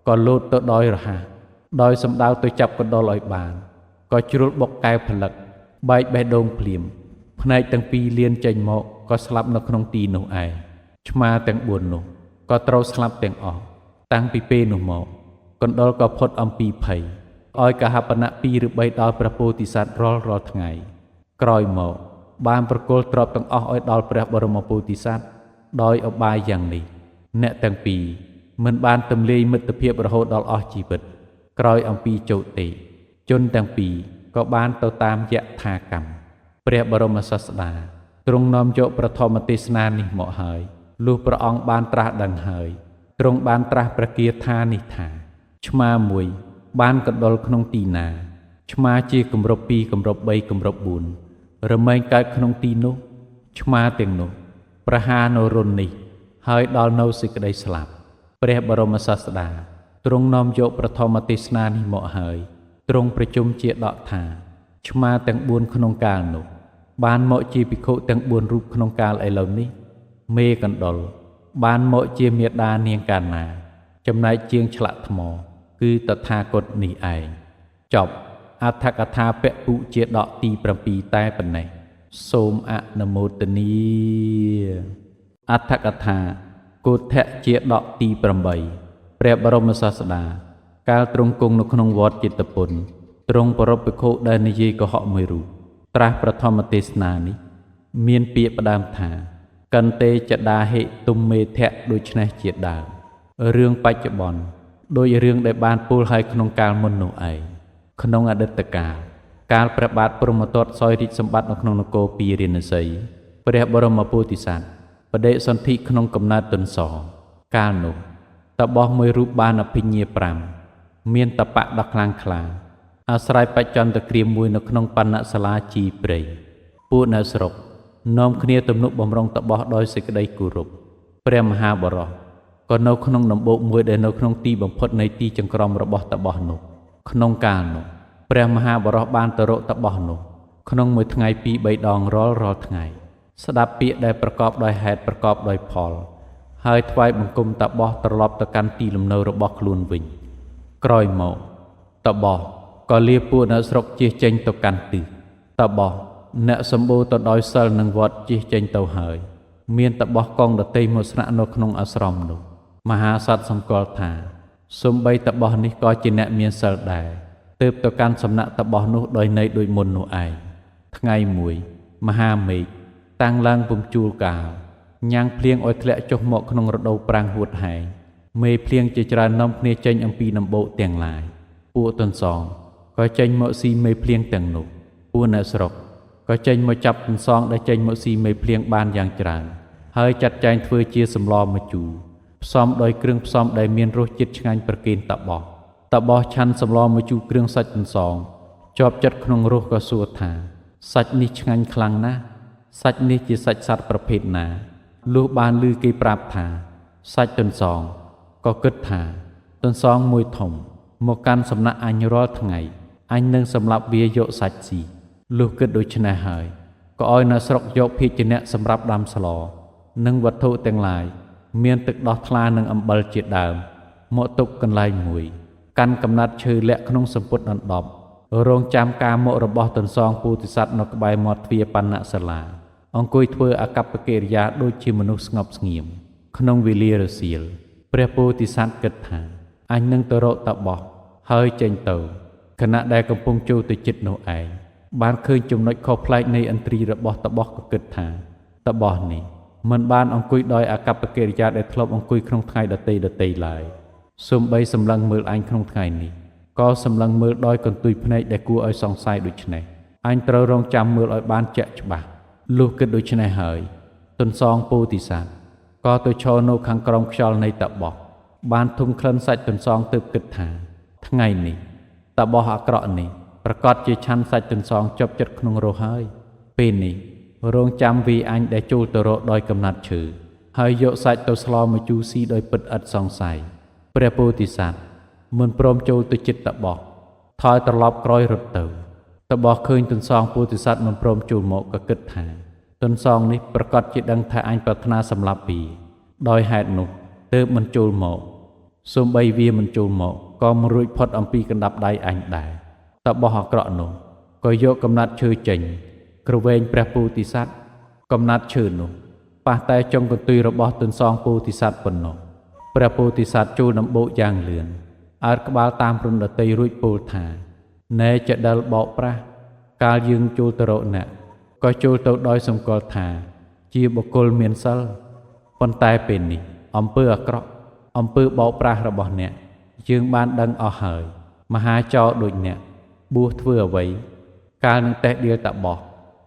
ក៏លោតទៅដោយរហ័សដោយសម្ដៅទៅចាប់កណ្ដុរឲ្យបានក៏ជ្រុលបុកកែវផលិតបែកបេះដូងភ្លាមផ្នែកទាំងពីរលៀនចេញមកក៏ស្លាប់នៅក្នុងទីនោះឯងឆ្មាទាំង4នោះក៏ត្រូវស្លាប់ទាំងអស់តាំងពីពេលនោះមកកណ្ដុរក៏ផុតអំពីភ័យឲ្យកហបណៈ2ឬ3ដល់ព្រះពោធិសត្វរាល់ថ្ងៃក្រោយមកបានប្រគល់ទ្រព្យទាំងអស់ឲ្យដល់ព្រះបរមពោធិសត្វដោយឧបាយយ៉ាងនេះអ្នកទាំងពីរមិនបានទម្លាយមិត្តភាពរហូតដល់អស់ជីវិតក្រោយអំពីជោតិជនទាំងពីរក៏បានទៅតាមយថាកម្មព្រះបរមសាស្តាទ្រង់នាំយកប្រធមទេសនានេះមកហើយលុះព្រះអង្គបានត្រាស់ដឹងហើយទ្រង់បានត្រាស់ព្រះគាថានេះថាឆ្មាមួយបានកណ្ដុរក្នុងទីណាឆ្មាជាគម្រប់2គម្រប់3គម្រប់4រមែងកើតក្នុងទីនោះឆ្មាទាំងនោះប្រហារនៅរន្ធនេះហើយដល់នៅសេចក្តីស្លាប់ព្រះបរមសាស្តាទ្រង់នាំយកប្រធមទេសនានេះមកហើយទ្រង់ប្រជុំជាដកថាឆ្មាទាំង4ក្នុងកាលនោះបានមកជាភិក្ខុទាំង4រូបក្នុងកាលឥឡូវនេះមេកណ្ដុរបានមកជាមេដានាងកាណាចំណែកជាងឆ្លាក់ថ្មគឺតថាគតនេះឯងចប់អត្ថកថាពពុជាដកទី7តែប៉ុណ្ណេះសូមអនុមោទនាអត្ថកថាគោធៈជាដកទី8ព្រះបរមសាស្តាកាលទ្រង់គង់នៅក្នុងវត្តជេតពនទ្រង់ប្រពភិក្ខុដែលនិយាយកុហកមួយរូបត្រាស់ប្រធមទេសនានេះមានពាក្យផ្ដើមថាកន្ទេចដាហិទុំមេធៈដូច្នេះជាដើមរឿងបច្ចុប្បន្នដោយរឿងដែលបានពោលឲ្យក្នុងកាលមុននោះឯងក្នុងអតីតកាលកាលព្រះបាទព្រហ្មទត្តសោយរាជសម្បត្តិនៅក្នុងនគរពារាណសីព្រះបរមពោធិសត្វបដិសន្ធិក្នុងកំណើតទន្សកាលនោះតបោះមួយរូបបានអភិញ្ញា5មានតបៈដ៏ខ្លាំងក្លាអាស្រ័យបច្ចន្តគ្រាមួយនៅក្នុងបណ្ណសាលាជីព្រៃពួកនៅស្រុកនាំគ្នាទំនុកបំរុងតបោះដោយសេចក្តីគោរពព្រះមហាបរោះក៏នៅក្នុងដំបូកមួយដែលនៅក្នុងទីបំផុតនៃទីចង្ក្រមរបស់តបោះនោះក្នុងកាលនោះព្រះមហាបរោះបានទៅរកតបោះនោះក្នុងមួយថ្ងៃ2 3ដងរាល់ថ្ងៃស្ដាប់ពាក្យដែលប្រកបដោយហេតុប្រកបដោយផលហើយថ្វាយបង្គំតបោះត្រឡប់ទៅកាន់ទីលំនៅរបស់ខ្លួនវិញក្រោយមកតបោះក៏លាពួកនៅស្រុកជៀសចេញទៅកាន់ទិសតបោះអ្នកសម្បូរទៅដោយសិលនិងវត្តជៀសចេញទៅហើយមានតបោះកងដតីមកស្នាក់នៅក្នុងអាស្រមនោះមហាសត្វសម្គាល់ថាសំបីតបោះនេះក៏ជាអ្នកមានសិលដែរទើបទៅកាន់សំណាក់តបោះនោះដោយន័យដូចមុននោះឯងថ្ងៃមួយមហាមេឃតាំងឡើងពំជួលកាលញ៉ាំងភ្លៀងឲ្យធ្លាក់ចុះមកក្នុងរដូវប្រាំងហួតហែងមេភ្លៀងជាច្រើននាំគ្នាចេញអំពីដំបូកទាំងឡាយពួកទន្សងក៏ចេញមកស៊ីមេភ្លៀងទាំងនោះពួកអ្នកស្រុកក៏ចេញមកចាប់ទន្សងដែលចេញមកស៊ីមេភ្លៀងបានយ៉ាងច្រើនហើយចាត់ចែងធ្វើជាសម្លម្ជូរផ្សំដោយគ្រឿងផ្សំដែលមានរសជាតិឆ្ងាញ់ប្រគេនតបោះតបោះឆាន់សម្លម្ជូរគ្រឿងសាច់ទន្សងជាប់ចិត្តក្នុងរសក៏សួរថាសាច់នេះឆ្ងាញ់ខ្លាំងណាស់សាច់នេះជាសាច់សត្វប្រភេទណាលុះបានឮគេប្រាប់ថាសាច់ទន្សងក៏គិតថាទន្សងមួយធំមកកាន់សំណាក់អញរាល់ថ្ងៃអញនឹងសម្លាប់វាយកសាច់ស៊ីលុះគិតដូច្នេះហើយក៏ឲ្យនៅស្រុកយកភាជនៈសម្រាប់ដាំស្លនិងវត្ថុទាំងឡាយមានទឹកដោះថ្លានិងអំបិលជាដើមមកទុកកន្លែងមួយកាន់កំណាត់ឈើលាក់ក្នុងសម្ពុតដណ្ដប់រងចាំការមករបស់ទន្សងពោធិសត្វនៅក្បែរមាត់ទ្វារបណ្ណសាលាអង្គុយធ្វើអាកប្បកិរិយាដូចជាមនុស្សស្ងប់ស្ងៀមក្នុងវេលារសៀលព្រះពោធិសត្វគិតថាអញនឹងទៅរកតបោះហើយចេញទៅខណៈដែលកំពុងចូលទៅចិត្តនោះឯងបានឃើញចំណុចខុសប្លែកនៃឥន្ទ្រីរបស់តបោះក៏គិតថាតបោះនេះ មិនបានអង្គុយដោយអាកប្បកិរិយាដែលធ្លាប់អង្គុយក្នុងថ្ងៃដទៃៗឡើយសូម្បីសម្លឹងមើលអញក្នុងថ្ងៃនេះក៏សម្លឹងមើលដោយកន្ទុយភ្នែកដែលគួរឲ្យសង្ស័យដូច្នេះអញត្រូវរងចាំមើលឲ្យបានជាក់ច្បាស់លុះគិតដូច្នេះហើយទន្សងពោធិសត្វក៏ទៅឈរនៅខាងក្រោមខ្យល់នៃតបោះបានធុំក្លិនសាច់ទន្សងទើបគិតថាថ្ងៃនេះតបោះអាក្រក់នេះប្រកាសជាឆាន់សាច់ទន្សងជាប់ចិត្តក្នុងរោះហើយពេលនេះរងចាំវីអញដែលចូលទៅរកដោយកំណាត់ឈើហើយយកសាច់ទៅស្លមកជូរស៊ីដោយពិតឥតសង្ស័យព្រះពោធិសត្វមិនព្រមចូលទៅចិត្តតបោះថយត្រឡប់ក្រោយរត់ទៅតបោះឃើញទន្សងពោធិសត្វមិនព្រមចូលមកក៏គិតថាទន្សងនេះប្រកាសជាដឹងថាអញប្រាថ្នាសម្លាប់វាដោយហេតុនោះទើបមិនចូលមកសូម្បីវាមិនចូលមកក៏មិនរួចផុតអំពីកណ្ដាប់ដៃអញដែរតបោះអាក្រក់នោះក៏យកកំណាត់ឈើចេញក្រវែងព្រះពោធិសត្វកំណាត់ឈើនោះប៉ះតែចុងកន្ទុយរបស់ទន្សងពោធិសត្វប៉ុណ្ណោះព្រះពោធិសត្វចូលដំបូកយ៉ាងលឿនអើតក្បាលតាមរំដតីរួចពោលថាណែចដិលបោកប្រាស់កាលយើងចូលទៅរកអ្នកក៏ចូលទៅដោយសម្គាល់ថាជាបុគ្គលមានសិលប៉ុន្តែពេលនេះអំពើអាក្រក់អំពើបោកប្រាស់របស់អ្នកយើងបានដឹងអស់ហើយមហាចោរដូចអ្នកបួសធ្វើអ្វីកាលនឹងតេះដៀលតបោះ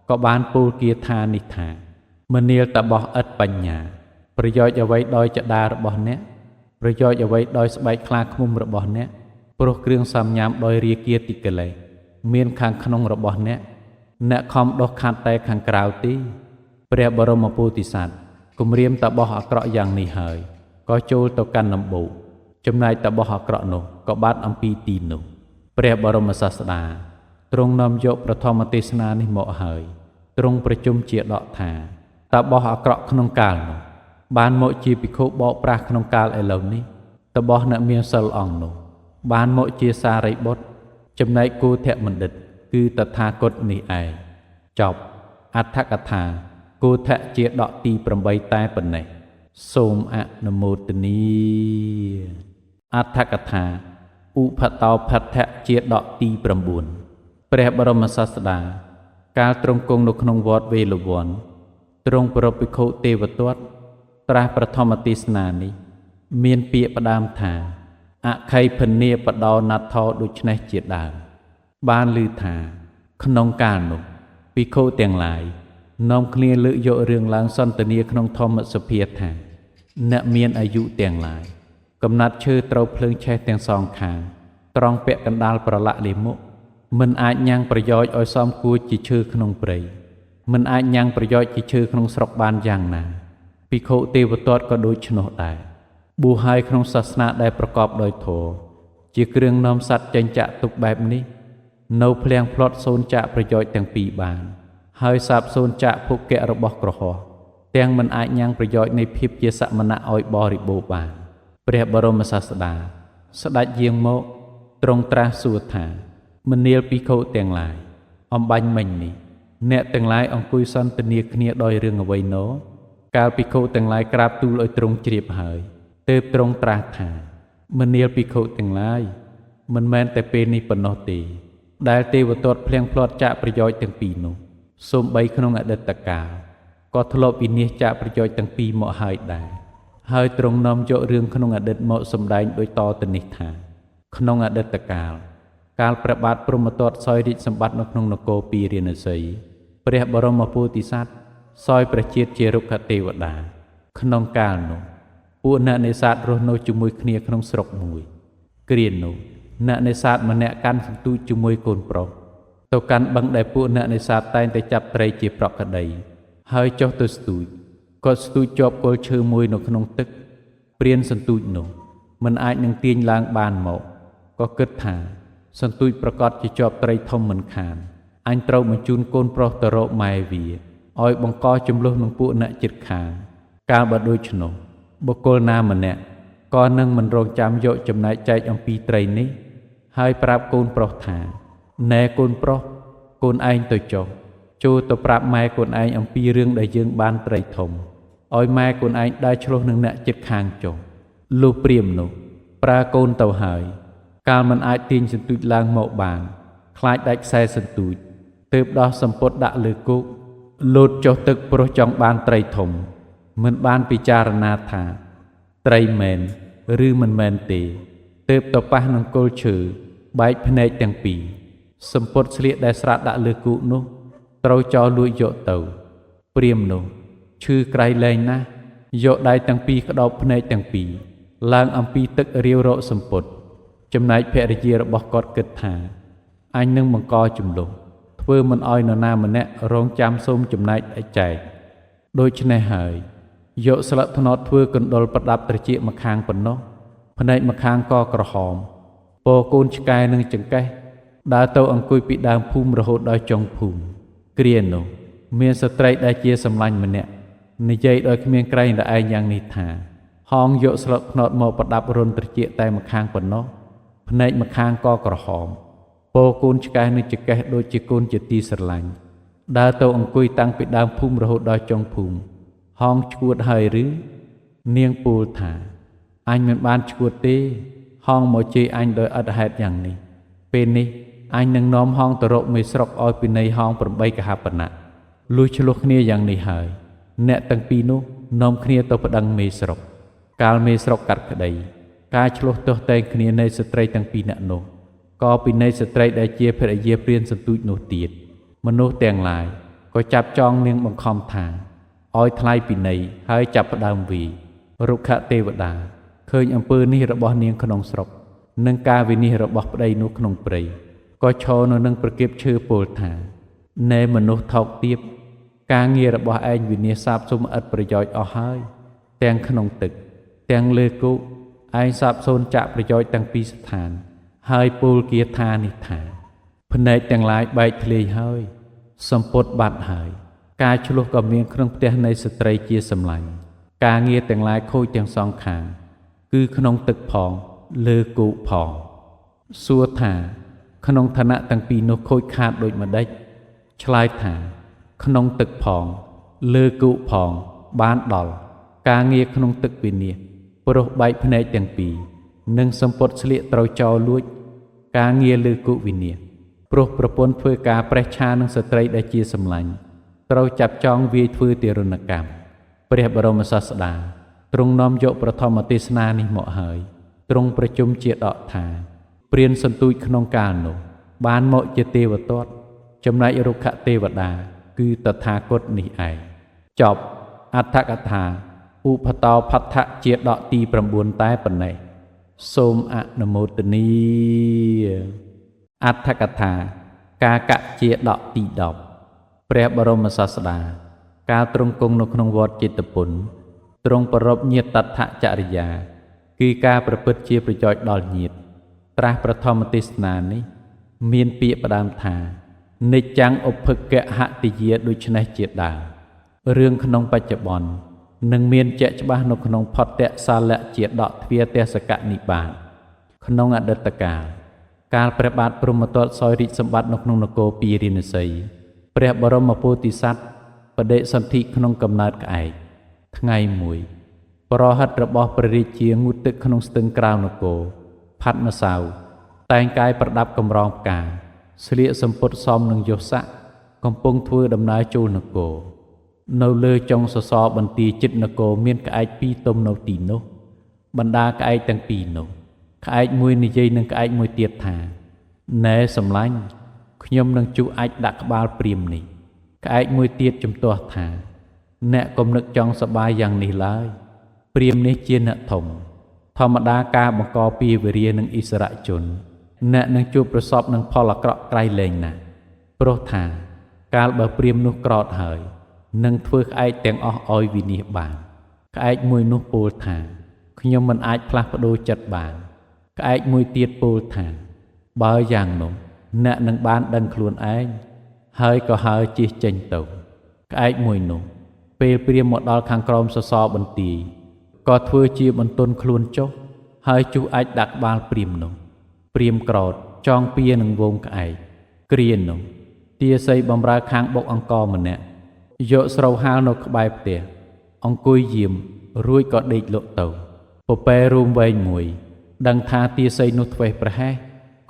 ក៏បានពោលគាថានេះថាមនាលតបោះឥតបញ្ញាប្រយោជន៍អ្វីដោយចដារបស់អ្នកប្រយោជន៍អ្វីដោយស្បែកខ្លាឃ្មុំរបស់អ្នកព្រោះគ្រឿងសំញាំដោយរាគាតិកិលេសមានខាងក្នុងរបស់អ្នកអ្នកខំដុសខាត់តែខាងក្រៅទេព្រះបរមពោធិសត្វគំរាមតបោះអាក្រក់យ៉ាងនេះហើយក៏ចូលទៅកាន់ដំបូកចំណែកតបោះអាក្រក់នោះក៏បាត់អំពីទីនោះព្រះបរមសាស្តាទ្រង់នាំយកប្រធមទេសនានេះមកហើយទ្រង់ប្រជុំជាដកថាតបោះអាក្រក់ក្នុងកាលនោះបានមកជាភិក្ខុបោកប្រាស់ក្នុងកាលឥឡូវនេះតបោះអ្នកមានសិលអង្គនោះបានមកជាសារីបុត្រចំណែកគោធមណ្ឌិតគឺតថាគតនេះឯងចប់អត្ថកថាគោធៈជាដកទី8តែប៉ុណ្ណេះសូមអនុមោទនាអត្ថកថាឧបតោភដ្ឋៈជាដកទី9ព្រះបរមសាស្តាកាលទ្រង់គង់នៅក្នុងវត្តវេលវ័នទ្រង់ប្រពភិក្ខុទេវទត្តត្រាស់ប្រធមទេសនានេះមានពាក្យផ្ដើមថាអខៃភនីបដោណត្ថោដូច្នេះជាដើមបានឮថាក្នុងកាលនោះភិក្ខុទាំងឡាយនាំគ្នាលើកយករឿងឡើងសន្ទនាក្នុងធម្មសភាថាអ្នកមានអាយុទាំងឡាយកំណាត់ឈើត្រូវភ្លើងឆេះទាំងសងខាងត្រង់ពាក់កណ្ដាលប្រឡាក់លាមកមិនអាចញ៉ាំងប្រយោជន៍ឲ្យសមគួរជាឈើក្នុងព្រៃមិនអាចញ៉ាំងប្រយោជន៍ជាឈើក្នុងស្រុកបានយ៉ាងណាភិក្ខុទេវទត្តក៏ដូចឆ្នោះដែរបួសហើយក្នុងសាសនាដែលប្រកបដោយធម៌ជាគ្រឿងនាំសត្វចេញចាក់ទុកបែបនេះនៅភ្លៀងផ្្លាត់សូន្យចាក់ប្រយោជន៍ទាំងពីរបានហើយសាបសូន្យចាក់ភុគៈរបស់ក្រហោះទាំងមិនអាចញ៉ាំងប្រយោជន៍នៃភាពជាសមណៈឲ្យបរិបូរណ៍បានព្រះបរមសាស្តាស្ដេចយាងមកទ្រង់ត្រាស់សួរថាមនាលភិក្ខុទាំងឡាយអំបញ្ញមិញនេះអ្នកទាំងឡាយអង្គុយសន្ទនាគ្នាដោយរឿងអ្វីណោកាលភិក្ខុទាំងឡាយក្រាបទូលឲ្យទ្រង់ជ្រាបហើយទើបទ្រង់ត្រាស់ថាមនាលភិក្ខុទាំងឡាយមិនមែនតែពេលនេះប៉ុណ្ណោះទេដែលទេវទត្តភ្លៀងភ្លាត់ចាកប្រយោជន៍ទាំងពីរនោះសូម្បីក្នុងអតីតកាលក៏ធ្លាប់វិនាសចាកប្រយោជន៍ទាំងពីរមកហើយដែរហើយទ្រង់នាំយករឿងក្នុងអតីតមកសម្ដែងដោយតទៅនេះថាក្នុងអតីតកាលកាលព្រះបាទព្រហ្មទត្តសោយរាជសម្បត្តិនៅក្នុងនគរពារាណសីព្រះបរមពោធិសត្វសោយព្រះជាតិជារុក្ខទេវតាក្នុងកាលនោះពួកអ្នកនេសាទរស់នៅជាមួយគ្នាក្នុងស្រុកមួយគ្រានោះអ្នកនេសាទម្នាក់កាន់សន្ទូចជាមួយកូនប្រុសទៅកាន់បឹងដែលពួកអ្នកនេសាទតែងតែចាប់ត្រីជាប្រក្រតីហើយចុះទៅស្ទូចគាត់ស្ទូចជាប់គល់ឈើមួយនៅក្នុងទឹកព្រានសន្ទូចនោះមិនអាចនឹងទាញឡើងបានមកក៏គិតថាសន្ទូចប្រកាសជាជាប់ត្រីធំមិនខានអញត្រូវបញ្ជូនកូនប្រុសទៅរកម៉ែវាឲ្យបង្កចំនួននឹងពួកអ្នកជិតខាងកាលបើដូច្នោះបុគ្គលណាម្នាក់ក៏នឹងមិនរងចាំយកចំណែកចែកអំពីត្រីនេះហើយប្រាប់កូនប្រុសថាណែកូនប្រុសកូនឯងទៅចុះចូលទៅប្រាប់ម៉ែកូនឯងអំពីរឿងដែលយើងបានត្រីធំឲ្យម៉ែកូនឯងដើរឆ្លោះនឹងអ្នកជិតខាងចុះលុះព្រាមនោះប្រើកូនទៅហើយកាលមិនអាចទាញសន្ទូចឡើងមកបានខ្លាចដាច់ខ្សែសន្ទូចទើបដោះសម្ពុតដាក់លើគោកលោតចុះទឹកព្រោះចង់បានត្រីធំ មិនបានពិចារណាថា ត្រីមែនឬមិនមែនទេទើបទៅប៉ះនឹងគល់ឈើបែកភ្នែកទាំងពីរសំពត់ស្លៀកដែលស្រាក់ដាក់លើគូកនោះត្រូវចោលលួចយកទៅព្រាមនោះឈឺក្រៃលែងណាស់យកដៃទាំងពីរក្តោបភ្នែកទាំងពីរឡើងអំពីទឹករាវរកសំពត់ចំណែកភរិយារបស់គាត់គិតថាអញនឹងបង្កជម្លោះធ្វើមិនឲ្យនរណាម្នាក់រងចាំសូមចំណែកឯចែកដូច្នេះហើយយកស្លឹកត្នោតធ្វើកណ្ដុរប្រដាប់ត្រចៀកម្ខាងប៉ុណ្ណោះភ្នែកម្ខាងក៏ក្រហមពកូនឆ្កែនិងចង្កេះដើរទៅអង្គុយពីដើមភូមិរហូតដល់ចុងភូមិគ្រានោះមានស្ត្រីដែលជាសម្លាញ់ម្នាក់និយាយដោយគ្មានក្រែងរឯងយ៉ាងនេះថាហងយកស្លឹកត្នោតមកប្រដាប់រុនត្រចៀកតែម្ខាងប៉ុណ្ណោះភ្នែកម្ខាងក៏ក្រហមពកូនឆ្កែនិងចង្កេះដូចជាកូនជាទីស្រឡាញ់ដើរទៅអង្គុយតាំងពីដើមភូមិរហូតដល់ចុងភូមិហងឈួតហើយឬនាងពោលថាអញមិនបានឈួតទេហងមកជេរអញដោយឥតហេតុយ៉ាងនេះពេលនេះអញនឹងនាំហងទៅរកមេស្រុកឲ្យពិន័យហង8កហបណៈលុះឆ្លោះគ្នាយ៉ាងនេះហើយអ្នកទាំងពីរនោះនាំគ្នាទៅប្តឹងមេស្រុកកាលមេស្រុកកាត់ក្តីការឆ្លោះទាស់ទែងគ្នានៃស្ត្រីទាំងពីរអ្នកនោះក៏ពិន័យស្ត្រីដែលជាភរិយាព្រានសន្ទូចនោះទៀតមនុស្សទាំងឡាយក៏ចាប់ចងនាងបង្ខំថាឲ្យថ្លៃពិន័យហើយចាប់ផ្ដើមវីរុក្ខទេវតាឃើញអំពើនេះរបស់នាងក្នុងស្រុកនិងការវិនិច្ឆ័យរបស់ប្តីនោះក្នុងព្រៃក៏ឈរនៅនឹងប្រគិបឈើពោលថាណែមនុស្សថោកទាបការងាររបស់ឯងវិនាសសាបសូន្យឥតប្រយោជន៍អស់ហើយទាំងក្នុងទឹកទាំងលើគោកឯងសាបសូន្យចាក់ប្រយោជន៍ទាំងពីរស្ថានហើយពោលគាថានេះថាភ្នែកទាំងឡាយបែកធ្លាយហើយសំពត់បាត់ហើយការឆ្លោះក៏មានក្នុងផ្ទះនៃស្ត្រីជាសម្លាញ់ការងារទាំងឡាយខូចទាំងសងខាងគឺក្នុងទឹកផងលើគោកផងសួរថាក្នុងឋានៈទាំងពីរនោះខូចខាតដូចម្ដេចឆ្លើយថាក្នុងទឹកផងលើគោកផងបានដល់ការងារក្នុងទឹកវិនាសព្រោះបែកភ្នែកទាំងពីរនិងសំពត់ស្លៀកត្រូវចោលលួចការងារលើគោកវិនាសព្រោះប្រពន្ធធ្វើការប្រេះឆានឹងស្ត្រីដែលជាសម្លាញ់ត្រូវចាប់ចងវាយធ្វើទារុណកម្មព្រះបរមសាស្តាទ្រង់នាំយកប្រធមទេសនានេះមកហើយទ្រង់ប្រជុំជាដកថាព្រានសន្ទូចក្នុងកាលនោះបានមកជាទេវទត្តចំណែករុក្ខទេវតាគឺតថាគតនេះឯងចប់អត្ថកថាឧបតោផដ្ឋៈជាដកទី9តែប៉ុណ្ណេះសូមអនុមោទនាអត្ថកថាកាកជាដកទី10ព្រះបរមសាស្តាកាលទ្រង់គង់នៅក្នុងវត្តចេតពុនទ្រង់ប្រពញាតដ្ឋចរិយាគឺការប្រព្រឹត្តជាប្រយោជន៍ដល់ញាតិត្រាស់ប្រធមទេសនានេះមានពាក្យផ្ដើមថានិច្ចំឧបកហតិយាដូច្នេះជាដើមរឿងក្នុងបច្ចុប្បន្ននឹងមានជាក់ច្បាស់នៅក្នុងផតសាលៈជាដកទ្វាទេសកនិបាតក្នុងអតីតកាលកាលព្រះបាទព្រហ្មទត្តសោយរាជសម្បត្តិនៅក្នុងនគរពារាណសីព្រះបរមពោធិសត្វបដិសន្ធិក្នុងកំណើតក្អែកថ្ងៃមួយប្រហិតរបស់ព្រះរាជាងូតទឹកក្នុងស្ទឹងក្រៅនគរផាត់ម្សៅតែងកាយប្រដាប់កម្រងផ្កាស្លៀកសំពត់សមនឹងយស័កកំពុងធ្វើដំណើរចូលនគរនៅលើចុងសសរបន្ទាយចិត្តនគរមានក្អែកពីរទុំនៅទីនោះបណ្ដាក្អែកទាំងពីរនោះក្អែកមួយនិយាយនឹងក្អែកមួយទៀតថាណែសម្លាញ់ខ្ញុំនឹងជុះអាចដាក់ក្បាលព្រាមនេះក្អែកមួយទៀតជំទាស់ថាអ្នកកុំនឹកចង់សប្បាយយ៉ាងនេះឡើយព្រាមនេះជាអ្នកធំធម្មតាការបង្កពីវិរិយនិងអិសរជនអ្នកនឹងជួបប្រសពនឹងផលអាក្រក់ក្រៃលែងណាស់ព្រោះថាកាលបើព្រាមនោះក្រោធហើយនឹងធ្វើក្អែកទាំងអស់ឲ្យវិនាសបានក្អែកមួយនោះពោលថាខ្ញុំមិនអាចផ្លាស់ប្ដូរចិត្តបានក្អែកមួយទៀតពោលថាបើយ៉ាងនោះអ្នកនឹងបានដឹងខ្លួនឯងហើយក៏ហើរជិះចេញទៅក្អែកមួយនោះពេលព្រាមមកដល់ខាងក្រោមសសរបន្ទាយក៏ធ្វើជាបន្ទន់ខ្លួនចុះហើយជុះអាចដាក់ក្បាលព្រាមនោះព្រាមក្រោធចងពៀនឹងវងក្អែកគ្រានោះទាស័យបំរើខាងបុកអង្គម្នាក់យកស្រូវហាលនៅក្បែរផ្ទះអង្គុយយាមរួចក៏ដេកលក់ទៅពពែរួមវែងមួយដឹងថាទាស័យនោះធ្វេសប្រហែស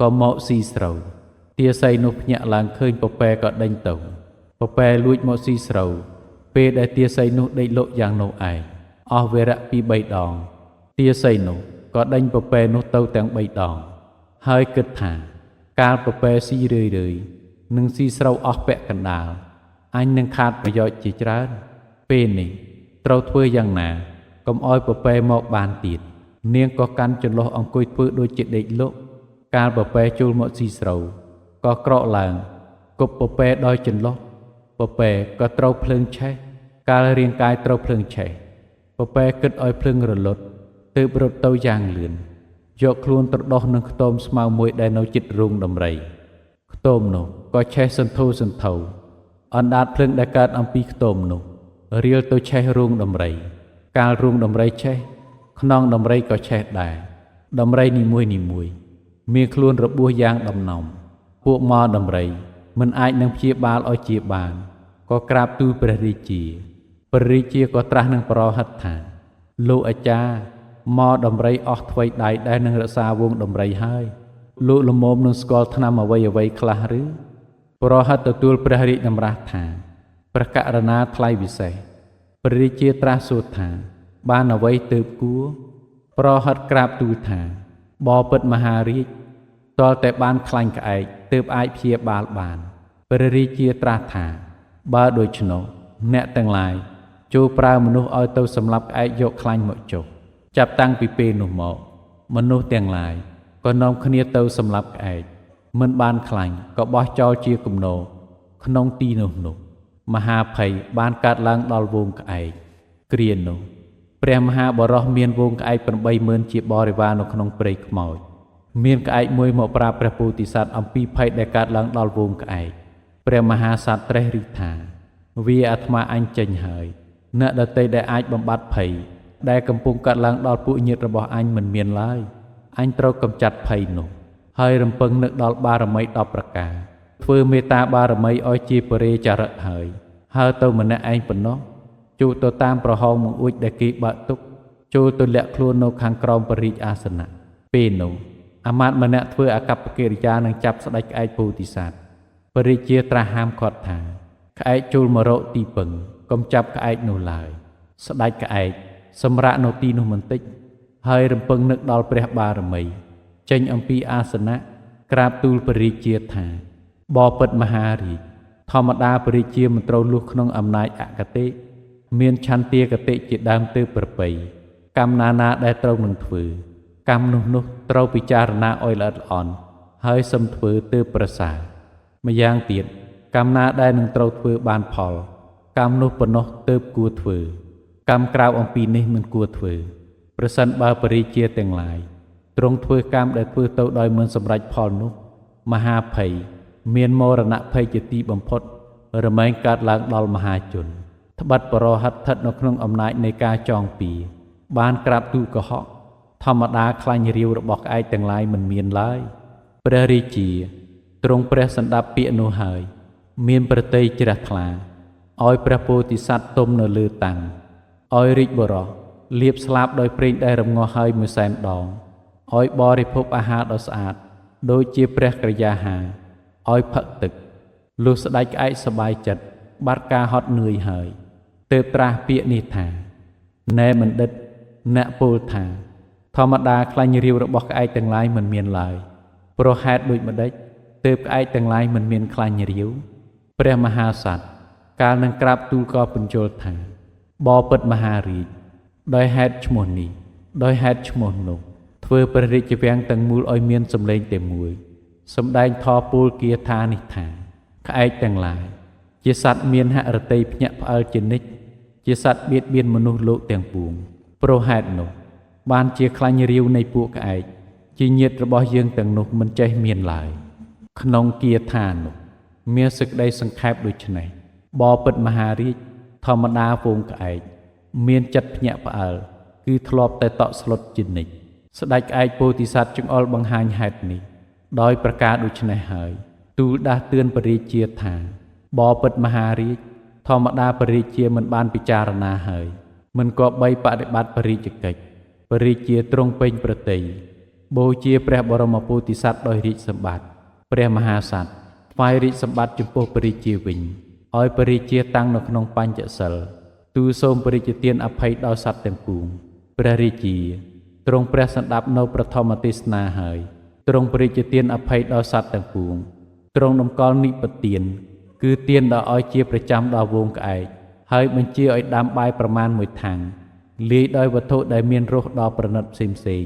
ក៏មកស៊ីស្រូវទាស័យនោះភ្ញាក់ឡើងឃើញពពែក៏ដេញទៅពពែលួចមកស៊ីស្រូវ ពេលដែលទាសីនោះដេកលក់យ៉ាងនោះឯងអស់វរៈពី3ដងទាសីនោះក៏ដេញពពែនោះទៅទាំង3ដងហើយគិតថាកាលពពែស៊ីរឿយរឿយនឹងស៊ីស្រូវអស់ពាក់កណ្ដាលអញនឹងខាតប្រយោជន៍ជាច្រើនពេលនេះត្រូវធ្វើយ៉ាងណាកុំឲ្យពពែមកបានទៀតនាងក៏កាន់ចន្លោះអង្គុយធ្វើដូចជាដេកលក់កាលពពែចូលមកស៊ីស្រូវក៏ក្រោកឡើងគប់ពពែដោយចន្លោះពពែក៏ត្រូវភ្លើងឆេះកាលរាងកាយត្រូវភ្លើងឆេះពពែគិតឲ្យភ្លើងរលត់ទើបរត់ទៅយ៉ាងលឿនយកខ្លួនត្រដុសនឹងខ្ទមស្មៅមួយដែលនៅជិតរូងដំរីខ្ទមនោះក៏ឆេះសន្ធោសន្ធៅអណ្ដាតភ្លើងដែលកើតអំពីខ្ទមនោះរៀលទៅឆេះរូងដំរីកាលរូងដំរីឆេះខ្នងដំរីក៏ឆេះដែរដំរីនីមួយនីមួយមានខ្លួនរបួសយ៉ាងដំណំពួកម៉ដំរីមិនអាចនឹងព្យាបាលឲ្យជាបានក៏ក្រាបទូលព្រះរាជាព្រះរាជាក៏ត្រាស់នឹងប្រហិតថាលោកអាចារ្យម៉ដំរីអស់ថ្វីដៃដែលនឹងរក្សាវងដំរីហើយលោកល្មមនឹងស្គាល់ថ្នាំអ្វីអ្វីខ្លះឬប្រហិតទទួលព្រះរាជតម្រាស់ថាព្រះករណាថ្លៃវិសេសព្រះរាជាត្រាស់សួរថាបានអ្វីទើបគួរប្រហិតក្រាបទូលថាបពិតមហារាជទាល់តែបានខ្លាញ់ក្អែកទើបអាចព្យាបាលបានព្រះរាជាត្រាស់ថាបើដូច្នោះអ្នកទាំងឡាយចូលប្រើមនុស្សឲ្យទៅសម្លាប់ក្អែកយកខ្លាញ់មកចុះចាប់តាំងពីពេលនោះមកមនុស្សទាំងឡាយក៏នាំគ្នាទៅសម្លាប់ក្អែកមិនបានខ្លាញ់ក៏បោះចោលជាគំនរក្នុងទីនោះនោះមហាភ័យបានកើតឡើងដល់វងក្អែកគ្រានោះព្រះមហាបរោះមានវងក្អែក80000ជាបរិវារនៅក្នុងព្រៃខ្មោចមានក្អែកមួយមកប្រាប់ព្រះពោធិសត្វអំពីភ័យដែលកើតឡើងដល់វងក្អែកព្រះមហាសត្វត្រេះរិះថាវាអាត្មាអញចេញហើយអ្នកដទៃដែលអាចបំបត្តិភ័យដែលកំពុងកើតឡើងដល់ពួកញាតិរបស់អញមិនមានឡើយអញត្រូវកម្ចាត់ភ័យនោះហើយរំពឹងនឹកដល់បារមី10ប្រការធ្វើមេត្តាបារមីឲ្យជាបរិចារឹកហើយហើទៅម្នាក់ឯងប៉ុណ្ណោះចូលទៅតាមប្រហោងបង្អួចដែលគេបើកទុកចូលទៅលាក់ខ្លួននៅខាងក្រោមបរិយាអាសនៈពេលនោះអាមាត្យម្នាក់ធ្វើអាកប្បកិរិយានឹងចាប់ស្ដេចក្អែកពោធិសត្វព្រះរាជាត្រាស់ហាមឃាត់ថាក្អែកចូលមករកទីពឹងកុំចាប់ក្អែកនោះឡើយស្ដេចក្អែកសម្រាកនៅទីនោះបន្តិចហើយរំពឹងនឹកដល់ព្រះបារមីចេញអំពីអាសនៈក្រាបទូលព្រះរាជាថាបពិតមហារាជធម្មតាព្រះរាជាមិនត្រូវលុះក្នុងអំណាចអគតិមានឆន្ទាគតិជាដើមទើបប្រពៃកម្មណានាដែលត្រូវនឹងធ្វើកម្មនោះនោះត្រូវពិចារណាឲ្យល្អិតល្អន់ហើយសឹមធ្វើទើបប្រសើរម្យ៉ាងទៀតកម្មណាដែលនឹងត្រូវធ្វើបានផលកម្មនោះប៉ុណ្ណោះទើបគួរធ្វើកម្មក្រៅអំពីនេះមិនគួរធ្វើប្រសិនបើព្រះរាជាទាំងឡាយទ្រង់ធ្វើកម្មដែលធ្វើទៅដោយមិនសម្រេចផលនោះមហាភ័យមានមរណភ័យជាទីបំផុតរមែងកើតឡើងដល់មហាជនត្បិតបរហិតស្ថិតនៅក្នុងអំណាចនៃការចងពៀបានក្រាបទូលកុហកធម្មតាខ្លាញ់រាវរបស់ក្អែកទាំងឡាយមិនមានឡើយព្រះរាជាទ្រង់ព្រះសន្តាប់ពាក្យនោះហើយមានប្រតិយជ្រះថ្លាឲ្យព្រះពោធិសត្វទុំនៅលើតាំងឲ្យរាជបុរសលាបស្លាបដោយប្រេងដែលរំងាស់ហើយមួយសែនដងឲ្យបរិភោគអាហារដ៏ស្អាតដូចជាព្រះក្រយាហាឲ្យផឹកទឹកលុះស្ដេចក្អែកសប្បាយចិត្តបាត់ការហត់នឿយហើយទើបត្រាស់ពាក្យនេះថាណែបណ្ឌិតអ្នកពោលថាធម្មតាខ្លាញ់រាវរបស់ក្អែកទាំងឡាយមិនមានឡើយព្រោះហេតុដូចម្ដេចទើបក្អែកទាំងឡាយមិនមានខ្លាញ់រាវព្រះមហាសត្វកាលនឹងក្រាបទូលក៏ពន្យល់ថាបពិតមហារាជដោយហេតុឈ្មោះនេះដោយហេតុឈ្មោះនោះធ្វើព្រះរាជវាំងទាំងមូលឲ្យមានសម្លេងតែមួយសម្ដែងធម៌ពោលគាថានេះថាក្អែកទាំងឡាយជាសត្វមានហឫទ័យភ្ញាក់ផ្អើលជានិច្ចជាសត្វបៀតបៀនមនុស្សលោកទាំងពួងព្រោះហេតុនោះបានជាខ្លាញ់រាវនៃពួកក្អែកជាញាតិរបស់យើងទាំងនោះមិនចេះមានឡើយក្នុងគាថានោះមានសេចក្តីសង្ខេបដូចនេះបពិតមហារាជធម្មតាហ្វូងក្អែកមានចិត្តភ្ញាក់ផ្អើលគឺធ្លាប់តែតក់ស្លុតជានិច្ចស្ដេចក្អែកពោធិសត្វចង្អុលបង្ហាញហេតុនេះដោយប្រការដូចនេះហើយទូលដាស់តឿនព្រះរាជាថាបពិតមហារាជធម្មតាព្រះរាជាមិនបានពិចារណាហើយមិនគប្បីបដិបត្តិព្រះរាជកិច្ចព្រះរាជាទ្រង់ពេញព្រះទ័យបូជាព្រះបរមពោធិសត្វដោយរាជសម្បត្តិព្រះមហាសត្វថ្វាយរាជសម្បត្តិចំពោះព្រះរាជាវិញ ឲ្យព្រះរាជាតាំងនៅក្នុងបញ្ចសីលទូលសូមព្រះរាជទានអភ័យដល់សត្វទាំងពួងព្រះរាជាទ្រង់ព្រះសន្តាប់នៅប្រធមទេសនាហើយទ្រង់ព្រះរាជទានអភ័យដល់សត្វទាំងពួងទ្រង់តម្កល់និពទានគឺទានដល់ឲ្យជាប្រចាំដល់វងក្អែកហើយបញ្ជាឲ្យដាំបាយប្រមាណមួយថាំងលាយដោយវត្ថុដែលមានរសដ៏ប្រណិតផ្សេងផ្សេង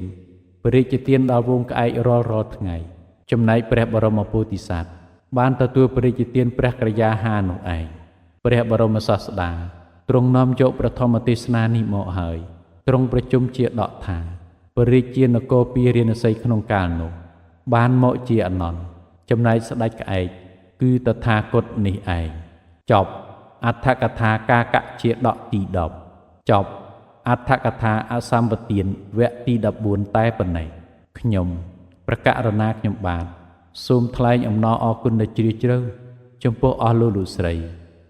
ព្រះរាជទានដល់វងក្អែករាល់ថ្ងៃចំណែកព្រះបរមពោធិសត្វបានទទួលព្រះរាជទានព្រះក្រយាហានោះឯងព្រះបរមសាស្តាទ្រង់នាំយកប្រធមទេសនានេះមកហើយទ្រង់ប្រជុំជាដកថាព្រះរាជានគរពារាណសីក្នុងកាលនោះបានមកជាអនន្តចំណែកស្ដេចក្អែកគឺតថាគតនេះឯងចប់អដ្ឋកថាកាកជាដកទី10ចប់អដ្ឋកថាអសម្បទានវគ្គទី14តែប៉ុណ្ណេះខ្ញុំប្រកាសរណាខ្ញុំបាទសូមថ្លែងអំណរអគុណដ៏ជ្រាលជ្រៅចំពោះអស់លោកលោកស្រី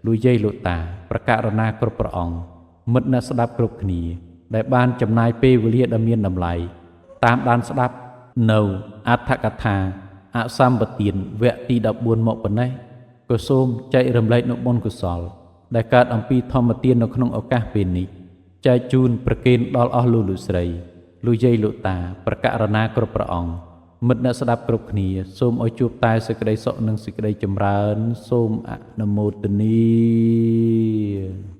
លោកយាយលោកតាប្រកាសរណាគ្រប់ព្រះអង្គមិត្តអ្នកស្ដាប់គ្រប់គ្នាដែលបានចំណាយពេលវេលាដ៏មានតម្លៃតាមដានស្ដាប់នៅអដ្ឋកថាអសម្បទានវគ្គទី14មកប៉ុណ្ណេះក៏សូមចែករំលែកនូវបុណ្យកុសលដែលកើតអំពីធម្មទាននៅក្នុងឱកាសពេលនេះចែកជូនប្រគេនដល់អស់លោកលោកស្រីលោកយាយលោកតាប្រកាសរណាគ្រប់ព្រះអង្គមិត្តអ្នកស្ដាប់គ្រប់គ្នាសូមឲ្យជួបតែសេចក្តីសុខនិងសេចក្តីចម្រើនសូមអនុមោទនា។